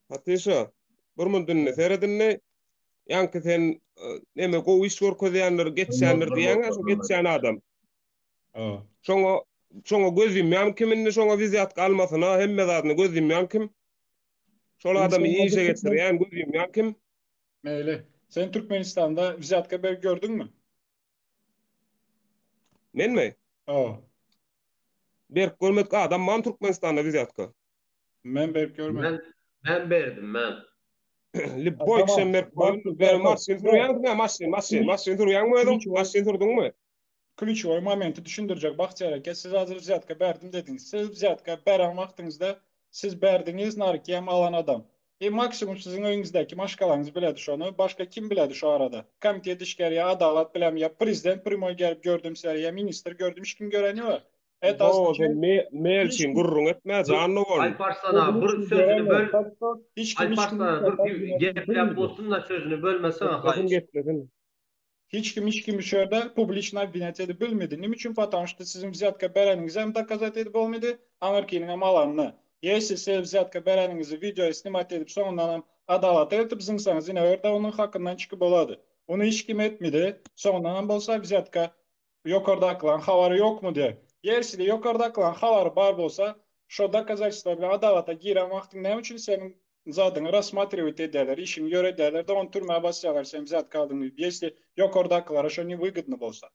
Patyşa, bir mundynda seret indi, ýaňky sen neme gowy iş görkezýändir, geçýändir diýýäň-ä, şo geçýän adam. Şoňa şoňa göz ýumýan kim indi şoňa wizýatka almasyna hemme zadyna göz ýumýan kim? Şol adamy işe geçirýän göz ýumýan kim? Meýli. Sen Türkmenistanda wzýatka berip gördüňmi? Menmi? Hawa. Berip görmedik adam barmy Türkmenistanda wizýatka? Men berip görmedim. Men men berdim men. Lýuboý kişem berip görmedim. Maşyn sürýäňmi? Maşyn, maşyn, maşyn sürýäňmi özüň? Maşyn sürdüňmi? Klýuçewoý momenti düşündirjek Bagtyýar eke siz hazir wzýatka berdim dediňiz. Siz wzýatka beren wagtyňyzda siz berdiňiz narkiyam alan adam. E maksimum siziň öýüňizdäki maşgalaňyz biledi şony başga kim biledi şu arada. Komitet işgäri ýa adalat bilem ýa prezident primoý gelip gördüm sizleri ýa ministr gördüm hiç kim gören ýok. Et Ho sen melçiň gürrüň etme jan dogan. Alparslan aga bir sözüni böl. Hiç kim hiç kimi Alparslan aga dur gepläp bolsun-da sözüni bölmesene Geplesin haýyş. geplesin. Hiç kim hiç kimi şu ýerde publiçno obwinýat edip bilmedi. Nime üçin? Потому что siziň wzýatka bereniňizi hem dokazat edip bolmady, aňyrkynyňam alanyny. Ýesi siz wzýatka bereniňizi wideoýa snimat edip soňundanam adalata eltip zyňsaňyz ine o ýerde onuň hakyndan çykyp bolady. Ony hiç kim etmedi. Soňundanam bolsa wzýatka ýokardakylaryň habary ýokmy diýer. Ýerside ýokardakylaryň habary bar bolsa şo dokazatelstwo bilen adalata giren wagtyň näme üçin seniň zadyňy rassmatriwat edýärler, işiňi ýöredýärler-de, ony türmä basýarlar sen wzýatka aldyň diýip, ýesli ýokardakylara şo newygodno bolsa.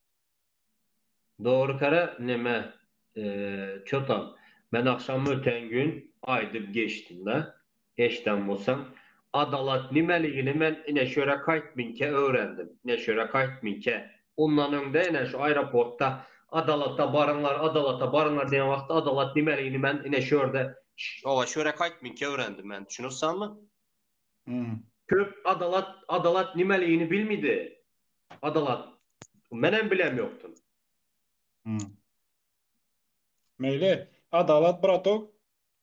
Dogry kara neme çotam men agşam öten gün aýdyp geçdimda eşden bolsaň adalat nimeligini men ine şöre kaýtminke öwrendim ine şöre kaýtminke ondan öňde ine şu aeroportda adalata baryňlar adalata baryňlar diýen wagtda adalat nimeligini men ine şörde. Owa şörek aýtmyňky öwrendim men düşünipsanmy? Köp adalat adalat nimeligini bilmidi. Adalat. Menem bilem ýokdum. Meýli. Adalat bratok.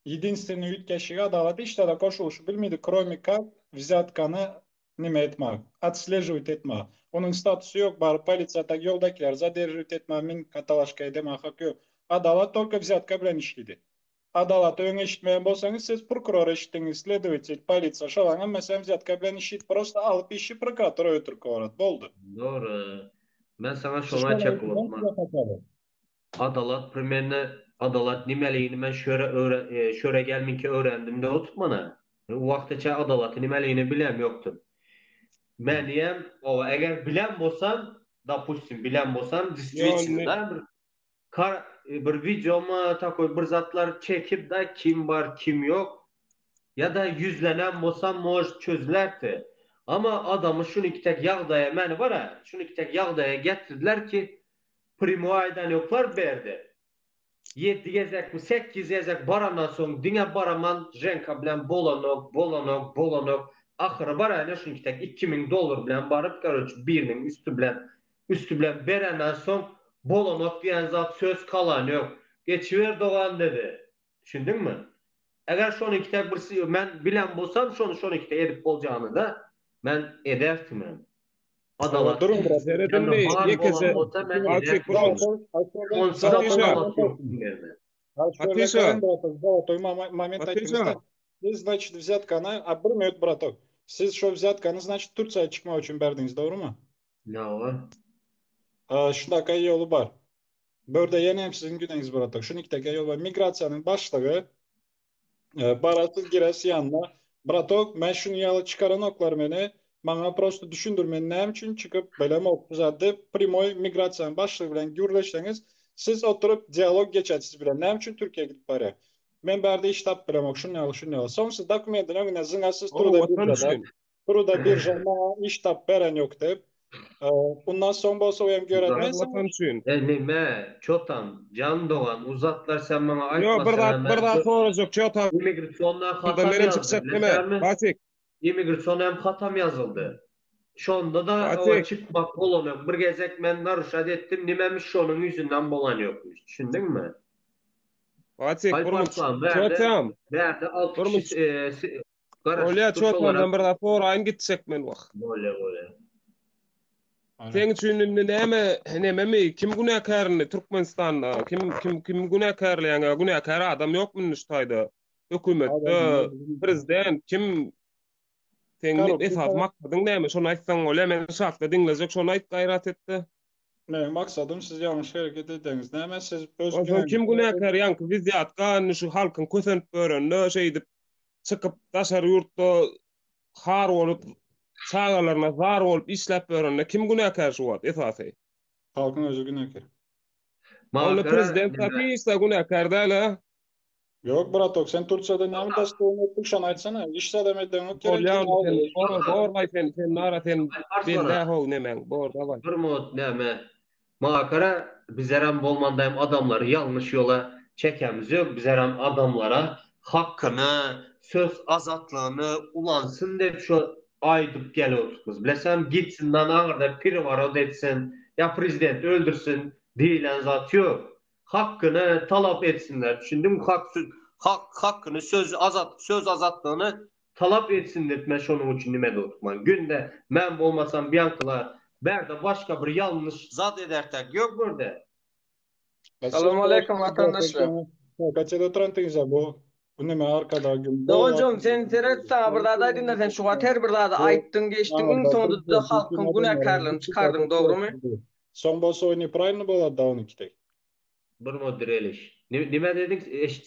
Ýedinstwennyý üýtgeşigi adalat işlere goşulyşy bilmidi kromi kak wzýatkany nime etmag, otsležiwit etmag. Onuň statusy ýok baryp polisiýa tak ýoldakileri zaderžiwit etmag min katalaşka edemag hak ýok. Adalat tolko wzýatka bilen işlidi. Adalaty öň eşitmeýän bolsaňyz siz prokuror eşitdiňiz, sledowatel, polisiýa şolaň hemmesem wzýatka bilen işlidi prosta alyp işi prokuratura ötürip gorat boldy. Dogry. Men saňa şoňa aýtjak bolupman. Adalat primerno adalat nimeligini men şöre öwre şöre gelminki öwrendim de otup mana. U wagtaça adalaty nimeligini bilem ýokdum. Menýem owa eger bilen bolsam dopustim bilen bolsam diswitno da bir kar bir wideoma takoý bir zatlar çekip da kim bar kim ýok ýa-da ýüzlenen bolsam может çözülerdi. Ama adamy şunyki tek ýagdaýa meni bara şunyki tek ýagdaýa getirdiler ki Primo aýdan ýoklar berdi. Ýedi gezekmi, sekiz gezek barandan soň diňe baraman Ženka bilen bolanok, bolanok, bolanok. Ahyry baraýyn şuňki tek 2000 dollar bilen baryp, karoç biriniň üsti bilen, üsti bilen berenden soň bolanok diýen zat söz kalan ýok. Geçiber dogan dedi. Düşündiňmi? Eger şonuňki tek bir men bilen bolsam şony şonuňki tek edip boljagyny-da men ederdim. Adalat. Duruň biraz seredin bir ýekeje. Hatişa. Hatişa. Siz значит wzýatkany, a bir minut bratok. Siz şo wzýatkany значит Tursiýa çykmak üçin berdiňiz, dogrymy? Ýoga. Şundaka ýoly bar. Bu ýerde ýene hem siziň günäňiz bratok. Şunikdeki ýol bar. Migrasiýanyň başlygy Barasy giresi ýanyna. Bratok, men şuny ýaly çykaranoklar meni. Maňa prosto düşündir men näme üçin çykyp bilemok bu zat diýip primoý migrasiýanyň başlygy bilen gürleşseňiz siz oturyp dialog geçer siz bilen näme üçin Türkiýä gidip barýar. Men bärde iş tapyp bilemok şuny ýaly şuny ýaly. Soň siz dokumentini öňüne zyňarsyz truda biržada. Truda birža maňa iş tapyp beren ýok diýip. Undan soň bolsa o hem görer. Men Watan üçin. E nime, Çotan, jan dogan, uzatlar sen maňa Ýo, bir zat, aýtmasaň bir zat sorajak Çotan. Immigrasiondan hatam Menem ýazdy, çykjak neme, bilýärmi? Batik. Immigrasion hem hatam ýazyldy. Şonda-da oňa Batik. çykmak bolanok. Bir gezek men naruşat etdim, nimemiş şonuň ýüzünden bolan ýokmuş. Düşündiňmi? Batik, bir minut. Alparslan, bärde, Çotan. bärde 6 Bir minut. kişi e, si- garaşyp Bolýa, dur şolara. Çotandan bir zat soraýyn gitjek men wah. Bolýa, bolýa. Seň üçin indi näme, nememi, kim günäkär indi Türkmenistanda? Kim kim kim günäkärleýäň? Ýa günäkär adam ýokmy indi şu taýda? Hökümetde, prezident kim? Seň esasy maksadyň näme? Şony aýtsaň bolýa, men şatla diňlejek, şony aýt gaýrat etde. Meniň maksadym siz ýalňyş hereket edeňiz. Näme siz öz Onsoň kim günäkär ýaňky wizýatka indi şu halkyň kösenip ýörende şeýdip çykyp daşary ýurtda har bolup çagalaryna zar bolup işläp ýörende kim günäkär şu wagt esasy? Halkyň özi günäkär. Onda prezident hiç zat günäkär däl a? Ýok bratok sen Tursiýada näme daşlygyny etdiň şony aýtsana iş zadam edeňok gerek Bolýa onda sen bor borlaý sen sen nara sen bende how nemäň bor daway. Bir minut näme Maňa görä bizerem bolmandaýam adamlary ýalňyş ýola çekemiz ýok bizerem adamlara hakkyny söz azatlygyny ulansyn diýip şo aýdyp gelip otyrmyz bilesem gitsindan aňyrda pereworot etsin ýa prezidenti öldürsin diýilen zat ýok Hakkyny talap etsinler düşündiňmi hak hak hakkyny söz azat söz azatlygyny talap etsin diýip men şonuň üçin nime dotman günde men bolmasam biankalar bärde başga bir ýalňyş zat edertek ýok bürde. Salam aleýkum watandaşlar. Kaçada oturan teyze bu Bu neme arkadag gün. Doganjygym sen seret saňa bir zat aýdynda sen şu wagt her bir zady aýtdyň geçdiň iň soňunda-da halkyň günäkärligini çykardyň dogrymy? Soň bolsa o nepravilno bolady da onunki tek. Bir mod direliş. Nime dediň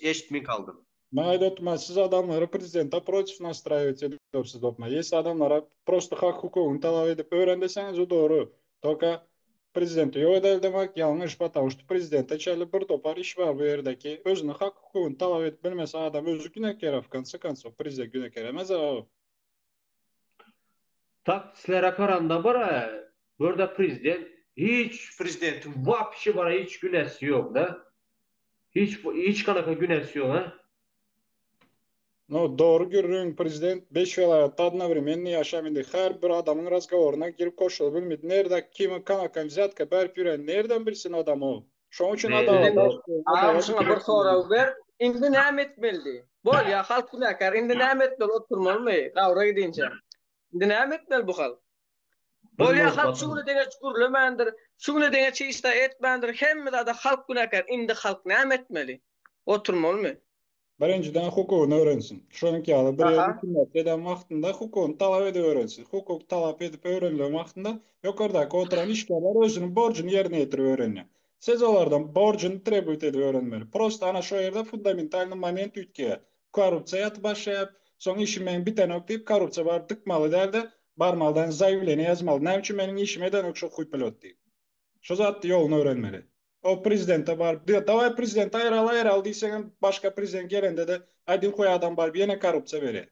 eşitmin kaldym. Men aýdyp otyrman siz adamlary prezidente protiv nastraýiwat edipsiz dopma. Ýesi adamlara prosto hak hukugyny talap edip öwren deseňiz o dogry. Tolka prezidenti ýok edeli demek ýalňyş patamu şto prezidente çenli bir topar iş bar bu ýerdeki özüni hak hukugyny talap edip bilmese adam özi günäkär w konce koncow prezident günäkär emez a. Tak sizlere garanda bara börde prezident hiç prezidentiň wapşe bara hiç günäsi ýok da hiç hiç kanaka günäsi ýok a. No, dogry gürrüň, prezident beş welaýatda odnowremenno ýaşap indi her bir adamyň razgoworyna girip koşulyp bilmedi. Nirde kime kanaka wzýatka berip ýörenini nirden bilsin adam o. Şoň üçin adalat Agam şuňa bir sorag ber. Indi näme etmelidi? Bolýa halk günäkär. Indi näme etmeli oturmalymy gabra gidinçä? Indi näme etmeli bu halk? Bolýa halk şu güne deňeç gürlemändir, şu güne deňeç hiç zat etmändir, hemme zada halk günäkär. Indi halk näme etmeli? Oturmalymy? Birinjiden hukugyny öwrensin. Şonuňky ýaly bir ýerde hünärçi eden wagtynda hukugyny talap edip öwrensin. Hukuk talap edip öwrenilen wagtynda ýokardaky oturan işgärler özüniň borjuny ýerine ýetirip öwrenýär. Siz olardan borjuny trebowat edip öwrenmeli. Prosta ana şo ýerde fundamentalnyý moment üýtgeýär. Korrupsiýa ýatyp başlaýar. Soň işim meniň bitenok diýip korrupsiýa baryp dykmaly däl-de, barmalydan zaýawleniýe ýazmaly. Näme üçin meniň işimi edenok şo huýpelot diýip. Şo zatdy ýoluny öwrenmeli. O prezidente baryp, diýýär, dawaý prezidenti aýyraly, aýyraly diýseňem, başga prezident gelende-de, aýdyn huý adam baryp ýene korrupsiýa berýär.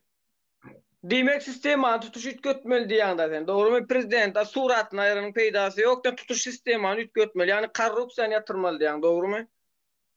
Diýmek sistemany tutuş üýtgetmeli diýýäňdä sen, dogrymy? Prezidente suratyny aýyranyň peýdasy ýok, sen tutuş sistemany üýtgetmeli, ýagny korrupsiýany ýatyrmaly diýýäň, dogrymy?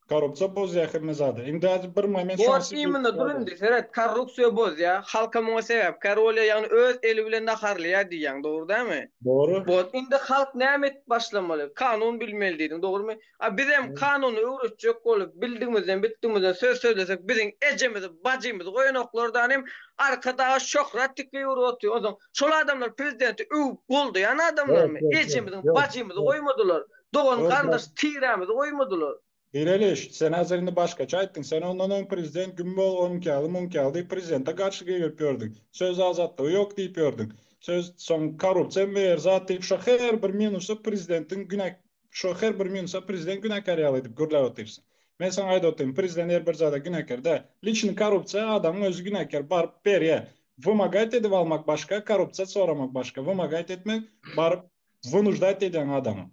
Korrupsiýa bozýar hemme zady. Indi häzir bir moment Bor imенно dur indi seret korrupsiýa bozýar, halka muňa sebäpkär bolýar, ýagny öz eli bilen naharlaýar diýýäň, dogry dälmi? Dogry. Bor indi halk näme edip başlamaly? Kanun bilmeli diýdiň, dogrymy? A bizem kanuny öwretjek bolup bildigimizden bitdigimizden söz sözlesek biziň ejemizi bajymyzy goýanoklar danym Arkadaga şöhrat tikli ýüwrüp otyr onsoň şol adamlar prezidenti öwüp goldaýan adamlarmy? Ejemiziň bajymyzy goýmadylar. Dogan garyndaş tirämizi goýmadylar. Direliş, sen häzir indi başgaça aýtdyň. Sen ondan öň prezident güm bol, onuňky ýaly, muňky ýaly diýip prezidente garşy gygyryp ýördüň. Söz azatlygy ýok diýip ýördüň. Söz soň korrupsiýa meýer zat diýip şo her bir minusy prezidentiň günä şo her bir minusa prezident günäkär ýaly edip gürläp otyrsyň. Men saňa aýdyp otyryn, prezident her bir zada günäkär däl. Liçny korrupsiýa adamyň özi günäkär baryp berýär. Wymagait edip almak başga, korrupsiýa soramak başga. Wymagait etmek baryp Wynuždat edýäň adamy.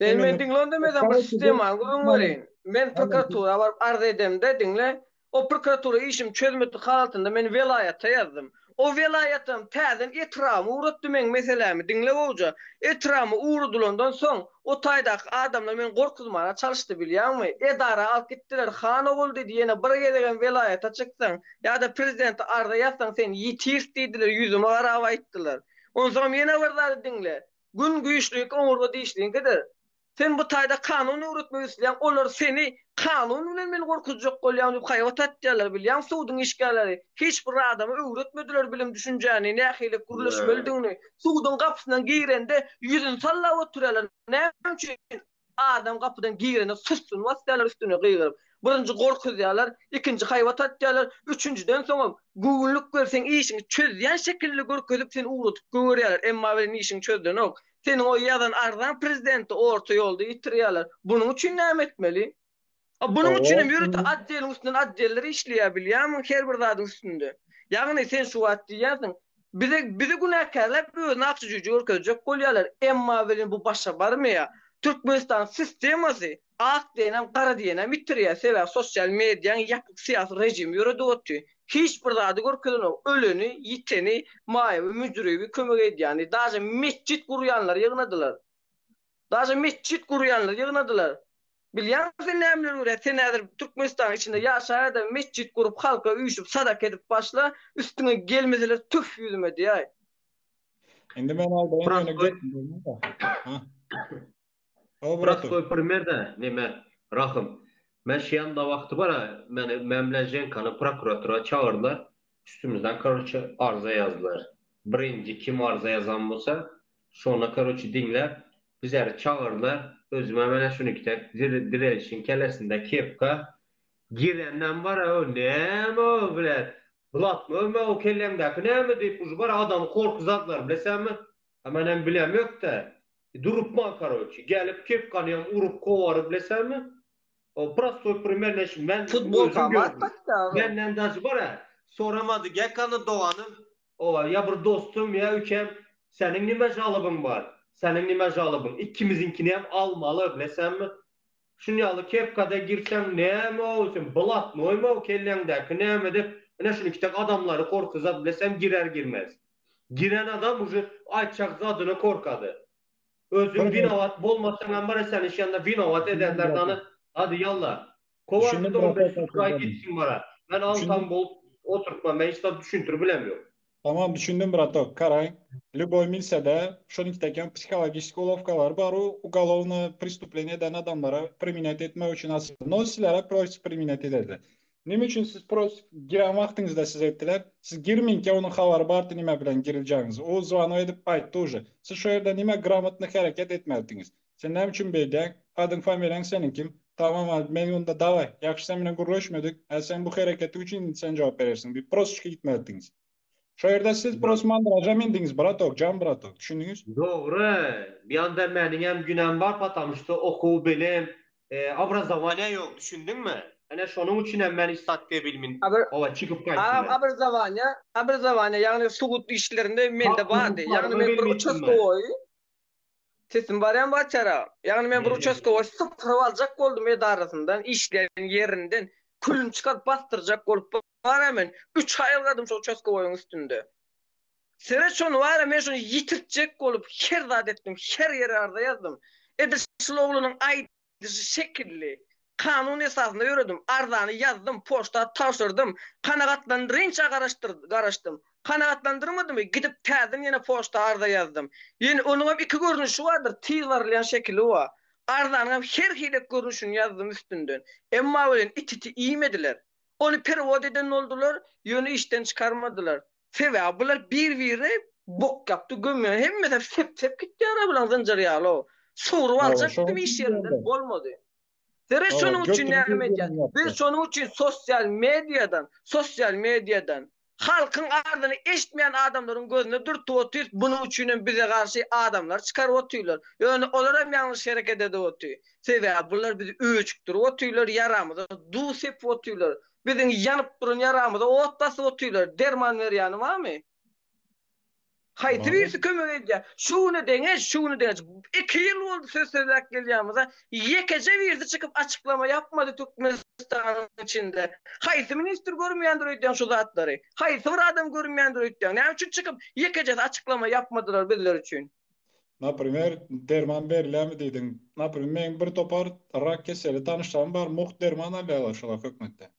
Sen meni diňle onda men saňa bir sistemany gürrüň bereýin. Men prokuratura baryp arz edemde diňle, o prokuratura işimi çözmedik halatynda men welaýata ýazdym. O welaýatam täzeden etrabyma ugratdy meň meselämi diňle gowja. Etrabyma ugradylandan soň o taýdaky adamlar meni gorkuzmana çalyşdy bilýäňmi? Edara alyp gitdiler han ogul diýdi ýene bir gezegem welaýata çyksaň ýa-da prezidente arza ýazsaň seni ýitiris diýdiler ýüzüme garap aýtdylar. Onsoňam ýene bir zady diňle. Gün güýçliňki oňurga dişliňkidir. Sen bu taýda kanun öwretmek isleýäň, olar seni kanun bilen meni gorkuzjak bolýaň diýip haýbat atýarlar, bilýäňmi suduň işgärleri hiç bir adama öwretmediler bilim düşünjäni, nähili gürleşmelidigini. Suduň gapysyndan girende ýüzüni sallap oturýarlar. Näme üçin? Adam gapydan girende sussuny basýarlar üstüne gygyryp. Birinji gorkuzýarlar, ikinji haýbat atýarlar, üçünjiden soňam göwünlik berip seň işiňi çözýän şekilde görkezip seni ugradyp goýberýärler. Emma welin işiň çözlenok. Seniň o ýazan arzaň prezidenti orta ýolda ýitirýärler. Bunuň üçin näme etmeli? A bunuň üçin hem ýörite otdeliň üstünden otdeller işleýär bilýämiň her bir zadyň üstünde. Ýagny sen şu wagt diýýänsiň bize bizi günäkärläp özüni akja jüýje görkezjek bolýarlar. Emma welin bu başa barmaýar. Türkmenistanyň sistemasy ak diýenem gara diýenem ýitirýär. Sebäbi sosial mediaň ýapyk syýasy režimi ýöredip otyr. Hiç bir zady görkezenok. Öleni, ýiteni, maýyby, müjribi kömek edýäni, daže metjit gurýanlary ýygnadylar. Daže metjit gurýanlary ýygnadylar. Bilýäňmi sen nämeler görýär? Sen häzir Türkmenistanyň içinde ýaşaýada metjit gurup halka üýşüp sadaka edip başla, üstüňe gelmeseler tüf ýüzüme diýäý. Indi men aýdaýyn ýöne Prostoý Ha. O bratu. Prostoý primer-de neme Rahym. Men şu ýanda wagty bar-a, meni men bilen Ženkany prokuratura çagyrdylar. Üstümizden karoçe arza ýazdylar. Birinji kim arza ýazan bolsa, şony karoçe diňläp Bizleri çagyrdylar. Özümem ene şunikde direlişiň kellesinde kepka. Girenden bar-a o näme o bile blatnoýmy o kelläňdäki näme diýip uje bar adamy gorkuzadylar bilesämi. A menem bilemok-da. Durupman karoçi. Gelip kepkanyam urup kowary bilesämi. O prostoý primer neşe men Futbolka özüm gördüm. Menden daşy bar-a soramady gekany doganym Oba, ýa bir dostum, ýa ükem, seniň nime žalobyň bar? Seniň nime žalobyň? Ikimiziňkinäm almaly, bilesenmi? Şun ýaly kepkada girseň näme-ow sen, blatnoýmy-ow kelläňdäki näme diýip, ine şuny kitek adamlary gorkuzat, bilesem girer-girmez. Giren adam uje aýtjak zadyna korkady. Özüň winowat bolmasaňam bar seni şanda winowat ederler dany. Hadi ýalla. Kowar Düşündim biz on brata beş sutka gitsin bara. Men alsam bolup. oturtma men hiç zat düşündirip bilemok. Tamam düşündim bratok. Garaň, lýuboý milsede şonuňkidekem psihologiçki ulowkalar bar u ugolovno prestuplenýe eden adamlara primenýat etmek üçin açyldy. No sizlere prosti primenýat ederdi. Nime üçin siz prosti giren wagtyňyzda size etdiler? Siz girminkä onuň habary bardy nime bilen giriljegiňizi. O zwanok edip aýtdy uje. Siz şo ýerde nime gramotny hereket etmelidiňiz. Sen näme üçin beýdýäň? Adyň familiýaň seniň kim? Tamam a men onda daway. Ýagşy sen bilen gürleşmedik. Hä sen bu hereketiň üçin indi sen jogap berersiň diýip prosçka gitmelidiňiz. Şo ýerde siz pros mandraža mindiňiz bratok, jan bratok. Düşündiňiz? Dogry. Bir ýanda meniňem günäm bar patamuşda okuw bilim obrazowaniýa ýok düşündiňmi? Ene şonuň üçinem men hiç zat diýe bilmin. Oba çykyp gaýtdym Agam men. obrazowaniýa, obrazowaniýa ýagny sud işlerinde mende bardy. Ýagny men bir uçastkowoý Sesim barýamy Batyar aga? Ýagny men bir uçastkowoý sypyryp aljak boldum edarasyndan, işleýän ýerinden külüni çykaryp basdyrjak bolup barýan men. Üç aý ylgadym şo uçastkowoýyň üstünde. Seret şony barýa men şony ýitirtjek bolup her zat etdim, her ýere arza ýazdym. Edil şul oglanyň aýdyşy şekilli kanun esasynda ýöredim. Arzany ýazdym, poçta tabşyrdym. Kanagatlandyrynça garaşdym. Kanagatlandyrmadymy, gidip täzeden ýene poçta arza ýazdym. Ýene onuňam iki görnüşi bardyr, tiz barylýan şekili bar. Arzanyňam her hili görnüşini ýazdym üstünden. Emma welin it-iti iýmediler. Ony perewod eden boldular, ýöne işden çykarmadylar. Sebäbi bular bir-birine bok ýapdy gömýän hemmesi sep-sep gitýär-ä bulaň zynjyr ýaly-ow. Sogrup aljakdym iş ýerinden bolmady. Seret şonuň üçin näme edýär? Biz şonuň üçin sosial mediadan, sosial mediadan halkyň arzyny eşitmeýän adamlaryň gözüne dürtüp otyrys, bunuň üçinem bize garşy adamlar çykaryp otyrlar. Ýöne olar hem ýalňyş hereket edip otyr. Sebäbi bular bizi öjükdirip otyrlar, ýaramyza duz sepip otyrlar. Biziň ýanyp duran ýaramyza ot basyp otyrlar. Derman berýäni barmy? Haýsy birisi kömek edýär? Şu güne deňeç, şu güne deňeç. Iki ýyl boldy söz sözläp gelýänimize. Ýekeje birisi çykyp açyklama ýapmady Türkmenistanyň içinde. Haýsy ministr görmeýändir öýdýäň şu zatlary? Haýsy bir adam görmeýändir öýtýäň? Näme üçin çykyp ýekejesi açyklama ýapmadylar bizler üçin? Naprimer, derman berilýärmi diýdiň. Naprimer, meň bir topar rak keseli tanyşlarym bar, mugt derman alýarlar şolar hökümetden.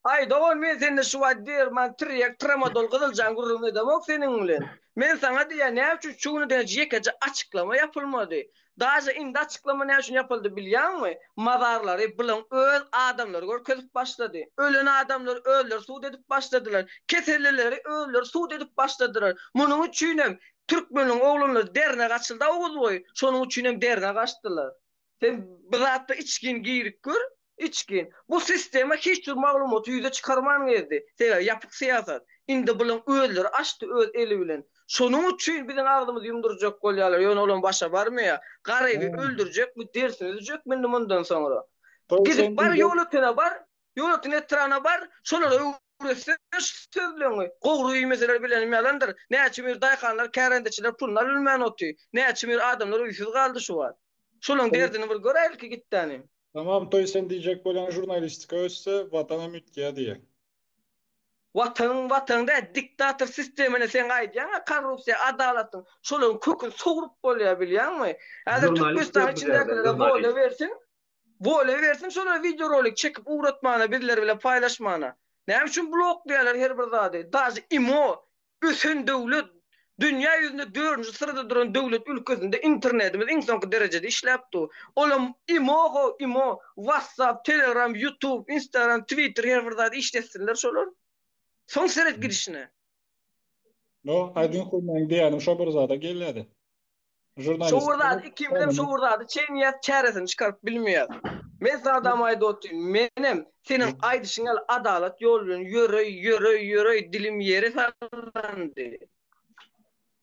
Aý dogan men sende şu wagt derman, tirýek, tramadol, gyzyljan gürrüň edemok seniň bilen. Men saňa diýýän näme üçin şu güne deňeç ýekeje açyklama ýapylmady. Daže indi açyklama näme üçin ýapyldy bilýäňmi? Mazarlary bulaň öz adamlary görkezip başlady. Ölen adamlary özleri sud edip başladylar. Kesellileri özleri sud edip başladylar. Munuň üçinem Türkmeniň oglanlary dernek açylda Oguz boýy. Şonuň üçinem dernek açdylar. Sen bu zatda içgin girip gör. Içgin. Bu sistema hiç bir maglumaty ýüze çykarman gezdi. Sebäbi ýapyk syýasat. Indi bulaň özleri açdy öz eli bilen. Şonuň üçin biziň agzymyzy ýumdurjak bolýarlar. Ýöne olam başa barmaýar. Garyby öldürjekmi, derisini üzjekmi indi mundan soňra. Gidip bar Ýolötene bar, Ýolöten etrana bar, şolara öwretsene şu sözleňi. Gowrup iýmeseler bilenim ýalandyr. Näçe bir daýhanlar, kärendeçiler puluny alybilmän otyr. Näçe bir adamlar öýsüz galdy şu wagt. Şolaň derdini bir göräýeli ki gitdäni. Tamam toý sen diýjek bolýaň žurnalistika össe watanam üýtgýä diýýäň. Watanyň watan däl diktator sistemine seň aýdýaňa korrupsiýa adalatyň şolaryň köküni sogrup bolýa bilýäňmi? Häzir Türkmenistanyň içindäkilere wolýa bersin wolýa bersin şolara wideo rolik çekip ugratmana bizler bilen paýlaşmana. Näme üçin bloklaýarlar her bir zady daže imo Ösen döwlet, dünýä ýüzünde dördünji syrada duran döwlet ülkesinde internetimiz iň soňky derejede işläp dur. Olam imo-how imo, WhatsApp, Telegram, YouTube, Instagram, Twitter her bir zady işletsinler şolar. Soň seret gidişine. No, aýdyň goý meň diýýänim şo bir zada gelýädi. Şo bir zady ikimizem şo bir zady çeýneýäs, çäresini çykaryp bilmeýäs. Men sana dam aýdyp otyryn, menem seniň aýdyşyň ýaly adalat ýoly bilen ýöreý, ýöreý, ýöreý dilim ýere sallandy.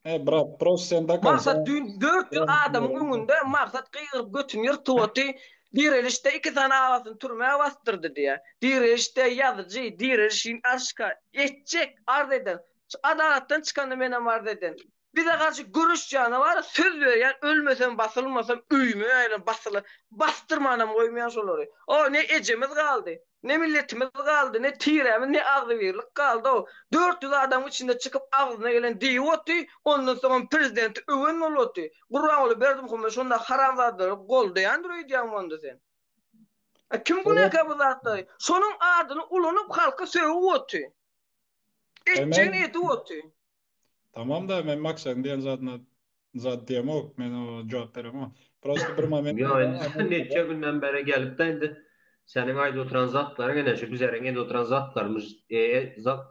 He brat, prost sen do konca. Maksat düýn 400 adamyň öňünde Maksat gygyryp götüni ýyrtyp oty, Direlişde iki sany agasyny türmä basdyrdy diýýär. Direlişde ýazyjy, direliş arşka etjek, arz eden. Şu adalatdan çykanda menem arz eden. Bize garşy göreşýäne bar, söz berýän, ölmesem, basylmasam, öýüme aýlan basyla, basdyrmanam goýmaýan şolary. O, ne ejemiz galdy, ne milletimiz galdy, ne tirämiz, ne agzybirlik galdy-ow. 400 adamyň içinde çykyp agzyna gelen diýip otdy, ondan soňam prezidenti öwen bolup otdy. Gurbanguly Berdimuhamedow şonda haramzadalary goldaýandyr öýdýäňmi onda sen? A kim günäkär bu zatlary? Şonuň adyny ulanyp halka sögüp otdy. Etjegini edip oty. Tamam da men Maksadyň diýen zadyna zat diýemok, men oňa jogap beremok. Prosta bir moment. Ýok, indi neçe günden bäri gelip-de indi seniň aýdyp oturan zatlaryň ene şu bizleriň edip oturan zatlarymyz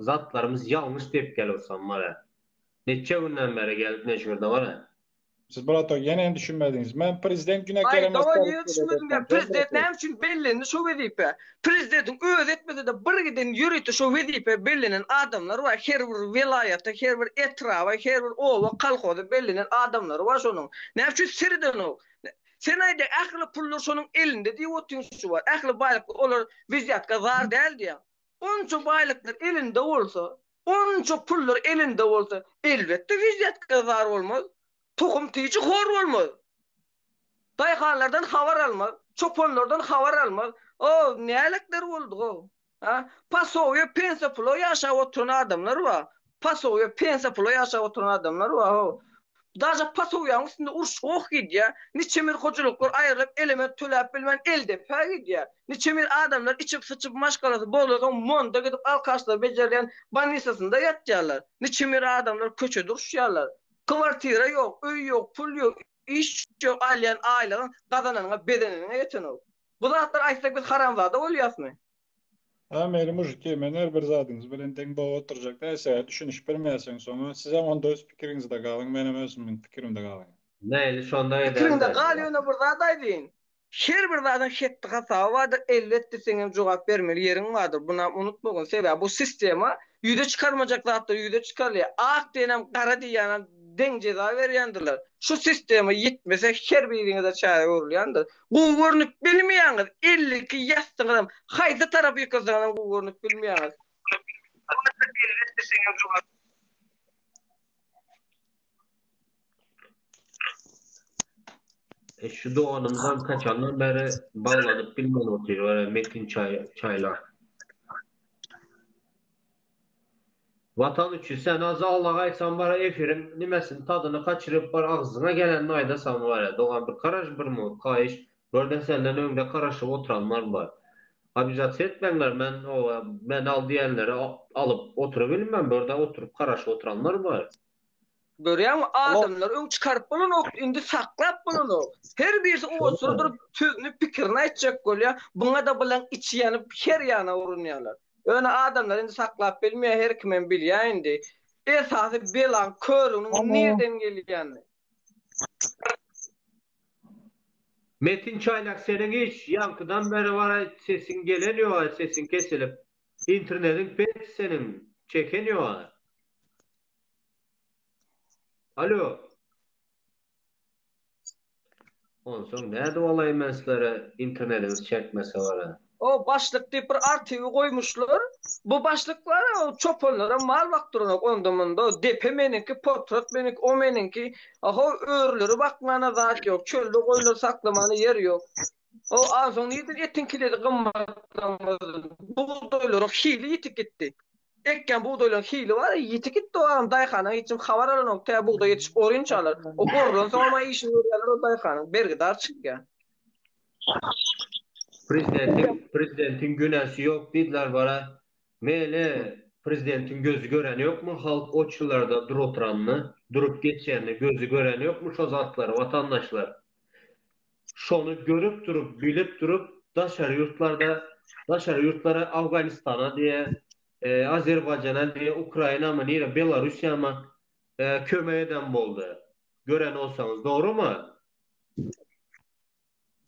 zatlarymyz ýalňyş diýip gelip otursam bar-a. Neçe günden bäri gelip ine şu ýerde bar-a. Siz bratok ýene hem düşünmediňiz. Men prezident günäkär Aý emes dogan ýene düşünmedim ýa prezident näme üçin bellendi şo wezipä? Prezidentiň özi etmesede bir giden ýörite şo wezipä bellenen adamlar bar her bir welaýata her bir etraba her bir oba kolhoza bellenen adamlary bar şonuň. Näme üçin seredenok? Sen aýdýaň ähli pullar şonuň elinde diýip otyň şu wagt ähli baýlyklar olar wizýatka zar däl diýýäň. Onça baýlyklar elinde bolsa Onça pullar elinde bolsa, elbetde wizýatka zar bolmaz. Tohum tiji hor bolmaz. Daýhanlardan habar almaz, çopanlardan habar almaz. O, nälekler boldy-ow. Ha? Posowiýa, pensiýa pula ýaşap oturan adamlar bar. Posowiýa, pensiýa pula ýaşap oturan adamlar bar-ow. Daže posowiýanyň üstünde uruş goh gidýär. Niçemir hojalyklar aýrylyp, element töläp bilmän eldepä gidýär. Niçemir adamlar içip-syçyp maşgalasy bozulansoň monda gidip alkaşlary bejerýän bolnisasynda ýatýarlar. Niçemir adamlar köçede uruşýarlar. Kwartira ýok, öý ýok, pul ýok, iş ýok, alýan aýlygyň gazananyňa bezeneniňe ýetenok. Bu zatlary aýtsak biz haramzada bolýasmy? Ha meli mujiki men her bir zadyňyz bilen deň bolup oturjak däl sebäbi düşünişip bilmeýärsiňiz soňa sizem onda öz pikiriňizde galyň menem özümiň pikirimde galaýyn. Meli şonda Pikiriňde ederdi. gal ýöne bir zat aýdaýyn. Her bir zadyň hetdi hasaby bardyr elbetde seňem jogap bermeli ýeriň bardyr bunam unutmagyn sebäbi bu sistema ýüze çykarmajak zatlar ýüze çykarylýar ak diýenem gara diýýänem deň jeza berýändirler şu sistema ýitmese her biriňize çäre görülýändir Gowy görnüp bilmeýäňiz, 52 ýassyňyzam haýsy tarapa ýykylsaňyzam gowy görnüp bilmeýäňiz. E şu doganymyzam kaçandan bäri baglanyp bilmän otyr, ora Metin çaý çaýlak. Watan üçin sen az Allaga aýtsaň bara efiriň nimesini tadyny kaçyryp bar agzyňa gelenini aýdasaň bara dogan bir garaş bir minut haýyş birden senden öňde garaşyp oturanlar bar obizat etmäňler men oba men al diýenleri alyp oturybilmem birde oturyp garaşyp oturanlar bar. Görýäňmi adamlar öň çykaryp bolanokdy indi saklap bolanok. Her birisi owasyna durup sözüni pikirini aýtjak bolýar. Buňada bulaň içi ýanyp her ýana urunýarlar. Ýöne adamlar indi saklap bilmeýär her kimem bilýär indi. Esasy belaň körüginiň nirden gelýänini. Metin Çaýlak seniň hiç ýaňkydan beri bara sesiň gelen ýoga sesiň kesilip internediň pes seniň çeken ýoga. Alo. Onsoň nädip alaýyn men sizlere internediňiz çekmese bara. O başlyk diýip bir artiwi goýmuşlar. Bu başlyk bar o çopanlara mal bakdyranok onda munda depe meniňki potrat meniňki o meniňki. Aho örüleri bakmana zat ýok çölde goýunlary saklamana ýer ýok. O ansoň nirden etiň kilesi gymmatlamaz bugdaýlaryň hili ýitip gitdi. Ekýän bugdaýlaryň hili bar ýitip gitdi o agam daýhandan hiç kim habar alanok tä bugdaý ýetişip orynçalar. O orlansoňam işini görýärler o daýhanyň bergidar çykýar. Prezidentiň prezidentiň günäsi ýok diýdiler bara mele prezidentiň gözi gören ýokmy halk oçurlarda dur oturanyny durup geçýänini gözi gören ýokmy şo zatlary watandaşlar Şony görüp durup, bilip durup daşary ýurtlarda, daşary ýurtlara Afganistana diýe, Azerbaýjana diýe, Ukrainamy nire, Belarussiýamy kömek eden boldy. Gören bolsaňyz, dogrymy?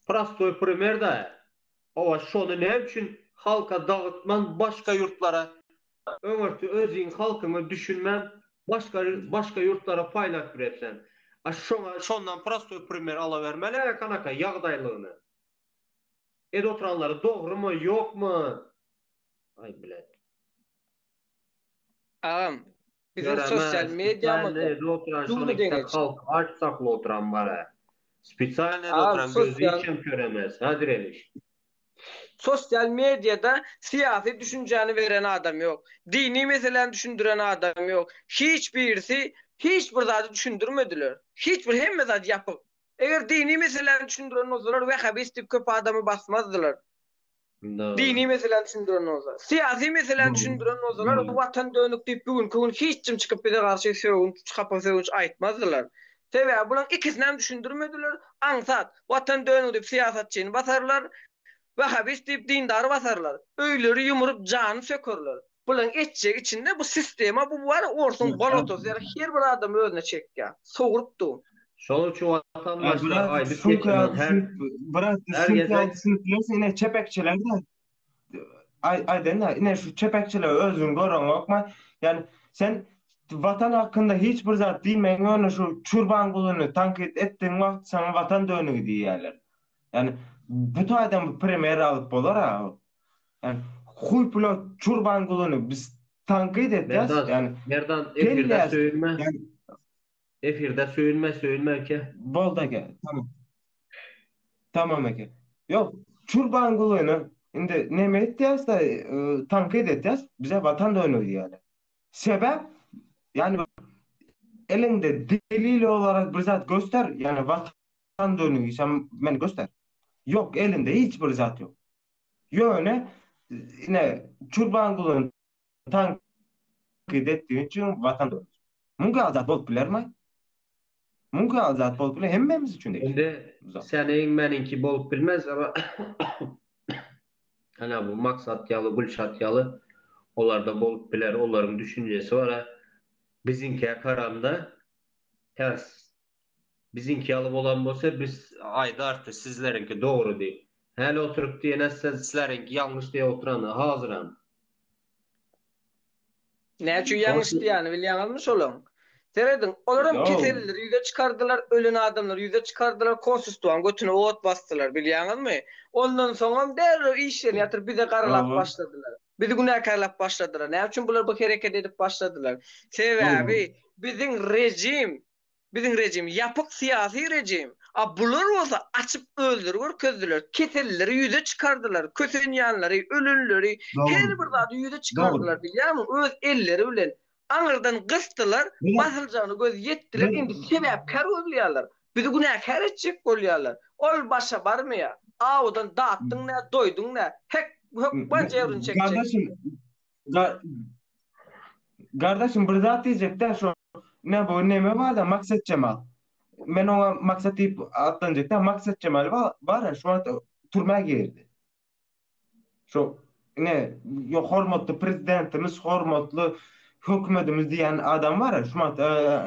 Prostoý primer da. Hawa, şony näme üçin halka dagytman başga ýurtlara Öňürti özüň halkyňa düşünmän başga başga ýurtlara paýlap ýürepsen. A şoňa şondan prostoý primer alabermeli kanaka ýagdaýlygyny. Edip oturanlary dogrymy ýokmy? Aý blet. Agam biziň sosial mediamyzda edip oturan şony deňeç. Halk aç sakly oturan bara. Spesialny edip oturan gözi hiçem kör emes ha direliş. Sosial mediada syýasy düşünjäni beren adam ýok. Dini meseläni düşündiren adam ýok. Hiç birisi hiç bir zady düşündirmediler. Hiç bir hemme zat ýapyk. Eger dini meseläni düşündiren bolsalar wehabist diýip köp adamy basmazdylar. Dini meseläni düşündiren bolsa. Syýasy meseläni düşündiren bolsalar, watan dönük diýip bu günki gün hiç kim çykyp bize garşy sögünç, hapa sögünç aýtmazdylar. Sebäbi bularyň ikisini hem düşündirmediler. Aňsat, watan dönügi diýip syýasatçyny basarlar, wahabist diýip dindary basarlar. Öýleri ýumuryp janyny sökerler. Bularyň etjegi içinde bu sistema bu bar orsuň bolotosy ýaly her bir adamy özüne çekýär. Sowrup dur. Şonuň üçin watandaşlar aýdyp geçemän her Biraz her şuňky gezek ýaly düşünip bilersiň ine çepekçiler-de aýdaýyn-da ine şu çepekçileri özüň göreňokmy? Ýani sen watan hakynda hiç bir zat diýmegiň ýöne şu Çurbangulyny tankyt etdigiň wagty saňa watan dönügi diýýärler. Ýani bu taýdan bir primer alyp bolar-a. Yani huy pula Çurbangulyny biz tankyt etýäs. Merdan, Yani Merdan efirde gelýäs. söýünme. Yani Efirde söýünme, söýünme eke. boldy eke. Tamam. Tamam eke. Yok Çurbangulyny indi neme etýäs da e, tankyt etýäs. Bize watan dönügi diýýärler. Sebäp yani elinde delil olarak bir zat göster. Yani watan dönügi sen men göster. Yok elinde hiç bir zat yok. Ýöne ine Çurbangulyny tankyt etdigi üçin watan dönügi. Muň ýaly zat bolup bilermi? Muň ýaly zat bolup biler hemmämiz üçin degişli. Indi seniň meniňki bolup bilmez ama ana bu Maksat ýaly Gülşat ýaly olarda bolup biler olaryň düşünjesi bar biziňkä garanda ters Biziňki ýaly bolan bolsa biz aýdardy sizleriňki dogry diýip. Häli oturyp diýene sizleriňki ýalňyş diýip oturany hazyram. Näme üçin ýalňyş diýýäni bilýäňizmi şolaň? Serediň, olaram kesellileri ýüze çykardylar, ölen adamlary ýüze çykardylar, konsistuanyň götüne ot basdylar, bilýäňizmi? Ondan soňam derrew işlerini ýatyryp bize garalap başladylar. Bizi günäkärläp başladylar. Näme üçin bular bu hereket edip başladylar? Sebäbi biziň rejim Biziň rejim ýapyk syýasy rejim. A bular bolsa açyp özleri görkezdiler. Kesellileri ýüze çykardylar. Kösenýänleri, ölenleri, her bir zady ýüze çykardylar bilýärmiň? Öz elleri bilen. Aňyrdan gysdylar, basyljagyna göz ýetdiler, indi sebäpkär gözleýärler. Bizi günäkär etjek bolýarlar. Ol başa barmaýar. Awudan datdyň nä, doýduň nä? Hek, hökman jebrini çekjek. Gardaşym, Gardaşym bir zat diýjekdä şo ne bu neme barda Maksat Jemal. Men oňa Maksat diýip atlanjakda Maksat Jemal bar şu wagt türmä girdi. Şo ne ýo hormatly prezidentimiz hormatly hökümetimiz diýen adam bar şu wagt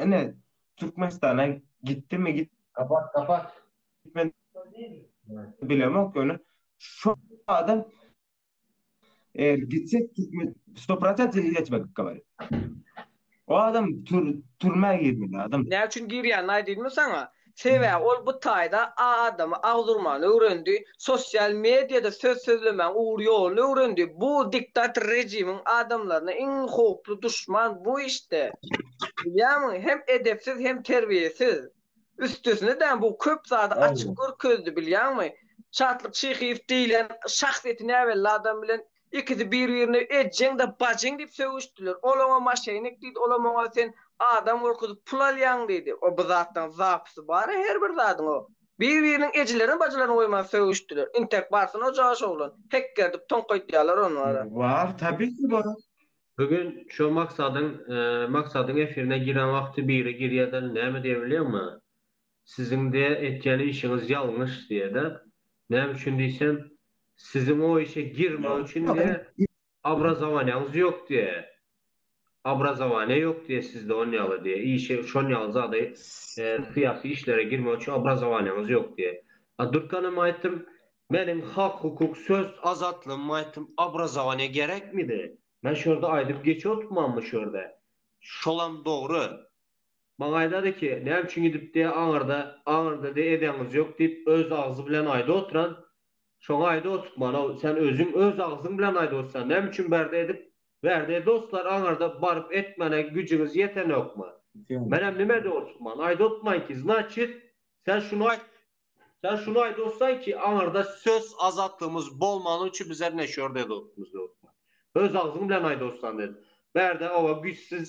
ine Türkmenistana gitdimi git Kapat kapat. Gitmedi bilemok ýöne şo adam Eger gitsek türkmen 100% я тебе говорю. O adam tür, türmä girmeli adam. Näme üçin girýänini aýdynmy saňa? Sebäbi ol bu taýda adamy agdurmany öwrendi, sosial mediada söz sözlemäň ugur ýoluny öwrendi. Bu diktator rejimiň adamlaryna iň howply duşman bu işte. Bilýärmiň, hem edepsiz hem terbiýesiz. Üstesine-de bu köp zady açyk görkezdi bilýäňmi? Şatlyk Şyhyýew diýlen şahsyýeti näbelli adam bilen ikisi bir-birine ejeň-de bajyň diýip sögüşdiler. Ol oňa maşenik diýdi, olam oňa sen adam gorkuzyp pul alýaň diýdi. O bu zatlaryň zapisi bar-a her bir zadyň o. Bir-biriniň ejelerini bajylaryny goýman sögüşdiler. Intek barsyn o jaş oglan. Hekgerdip toňkaýtýarlar ony bara. Bar, tabii ki bar. Bu gün şo Maksadyň Maksadyň efirine giren wagty biri girýäde näme diýe bilýäňmi? Siziň diýe etýän işiňiz ýalňyş diýede. Näme üçin diýsem, siziň o işe girmek üçin diýe obrazowaniýaňyz ýok diýe. Obrazowaniýa ýok diýe sizde on ýaly diýe. Işe şon ýaly zada syýasy işlere girmek üçin obrazowaniýaňyz ýok diýe. A Dürkanam aýtdym, Meniň hak-hukuk, söz azatlygym aýtdym, obrazowaniýa gerekmidi? Men şu ýerde aýdyp geçip oturmanmy şu ýerde? Şolam dogry. Maňa aýdady ki, näme üçin gidip diýe aňyrda, aňyrda diýe edeňiz ýok diýip öz agzy bilen aýdy oturan, şoňa aýdy oturtman-ow, sen özüň öz agzyň bilen aýdy otsan, näme üçin bärde edip, bärde dostlar aňyrda baryp etmäne güjüňiz ýetenokmy? Menem nime diýip oturtman, aýdy oturman ki, znaçit, sen şuny aýt, Sen şuny aýt olsaň ki aňyrda söz azatlygymyz bolmany üçin bizler neşör dedi otmuz dedi. Öz agzyň bilen aýt olsaň dedi. Bärde oba güýçsiz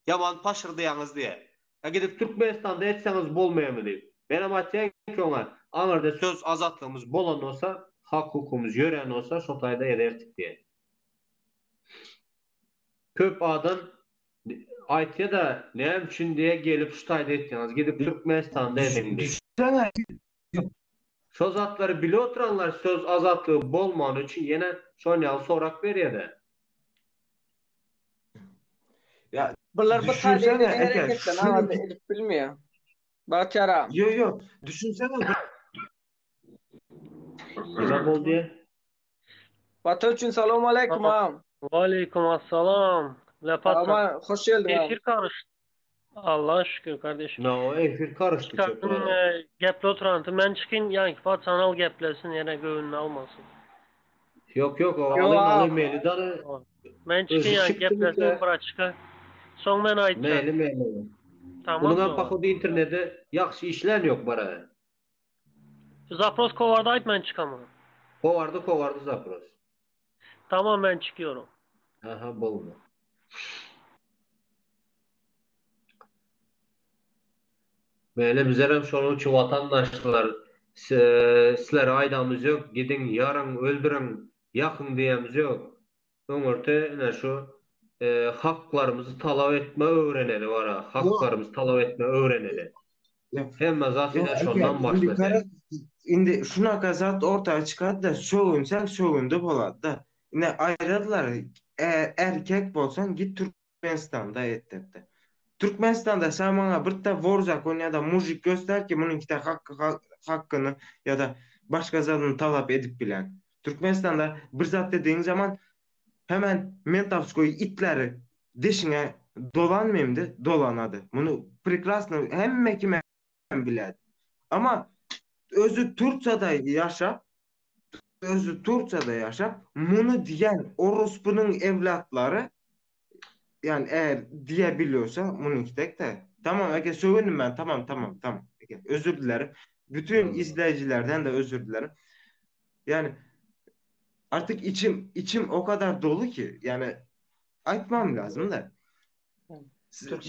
ýaman paşyrdaýaňyz diýe. A gidip Türkmenistanda etseňiz bolmaýamy diýip. Menem aýtýan ki oňa aňyrda söz azatlygymyz bolan bolsa. Hak-hukugymyz ýörän bolsa şo taýda ederdik diýýär. Köp adam aýtýa-da näme üçin diýýär gelip şu taýda etýäňiz, gidip Türkmenistanda ediň diýip. Düşünsene. Şo zatlary bile oturanlar söz azatlygy bolmany üçin ýene şon ýaly sorak berýä-de. Ya Bular bu taýda düşünsene eden eke hereketlerini şunu aňarda edip bilmeýär. Bagtyýar agam. Yo yo düşünsene bir Nime boldy? Watan üçin salam aleýkum agam. Waleýkim assalam. Lepat Agam hoş geldiň agam. Efir karışdy. Allaha şükür kardeşim. No, efir karışdy Çykartym çöp. e, geple oturantı. Men çykyn ýaňky paçany al geplesin ýene göwnüne almasyn. Yok yok o Yo alayım alayım agam. meli dana. Men çykyn Özü ýaňky çykdy geplesin mı braçka. Soň men aýtjak. Meli meli. Tamam Bunun dogan. pohodu internete ýagşy işlän yok bara. Zapros kowarda aýt men çykamam. Kowardy kowardy zapros. Tamam men çykyyorum. Aha boldy. Meli bizlerem şonuň üçin watandaşlar sizlere aýdamyz ýok gidiň ýaryň öldüriň ýakyň diýemiz ýok. Öňürti ine şu haklarymyzy talap etme öwreneli bara haklarymyzy talap etme öwreneli. Hemme zat ine şondan başlady. Indi şunaka zat orta çykady-da sögünseň sögündi bolady-da. Ine aýradylar erkek bolsaň git Türkmenistanda et depdi. Türkmenistanda sen maňa birde wor zakon ýa-da mujik göster ki munuňkide hakky hakkyny ýa-da başga zadyny talap edip bilen. Türkmenistanda bir zat dedigiň zaman hemen mentowskoý itleri deşiňe dolanmymdy dolanady. Muny prekrasno hemme kim hem biledi. Ama özü Türkiýede ýaşap özü Türkiýede ýaşap muny diýen orospynyň evlatlary yani eğer diyebiliyorsa munuňki tek-de. Tamam eke sögündim ben tamam tamam tamam. Eke, özür dilerim. Bütün izleyicilerden de özür dilerim. Yani artık içim içim o kadar dolu ki yani aytmam lazım da.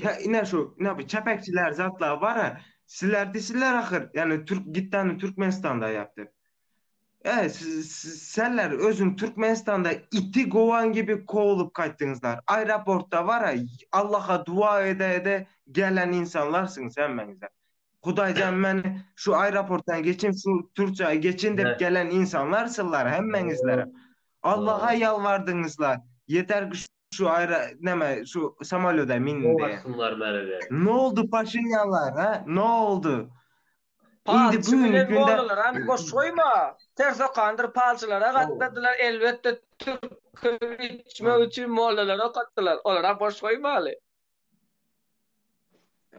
Ya ine şu ne bu çepekçiler zatlar var ha. Sizler desinler ahır. Yani Türk gittan Türkmenistan'da yaptı. E, senler özün Türkmenistan'da iti govan gibi kovulup kaçtınızlar. Aeroportta var ha Allah'a dua ede ede gelen insanlarsınız hemmenize. Hudaycan ben şu aeroporttan geçin şu Türkçe'ye geçin deyip gelen insanlarsınlar hemmenizlere. Allah'a yalvardınızlar. Yeter ki şu ayrı neme şu samalyoda minin diye. Kovarsınlar meni. Ne oldu Paşinyanlar ha? Ne oldu? Indi Palçy bu bilen günde mollalar hem boş goýma. Ters okandyr palçylara gatnadylar. Elbetde türkü içmek üçin mollalara okatdylar. Olara boş goýmaly.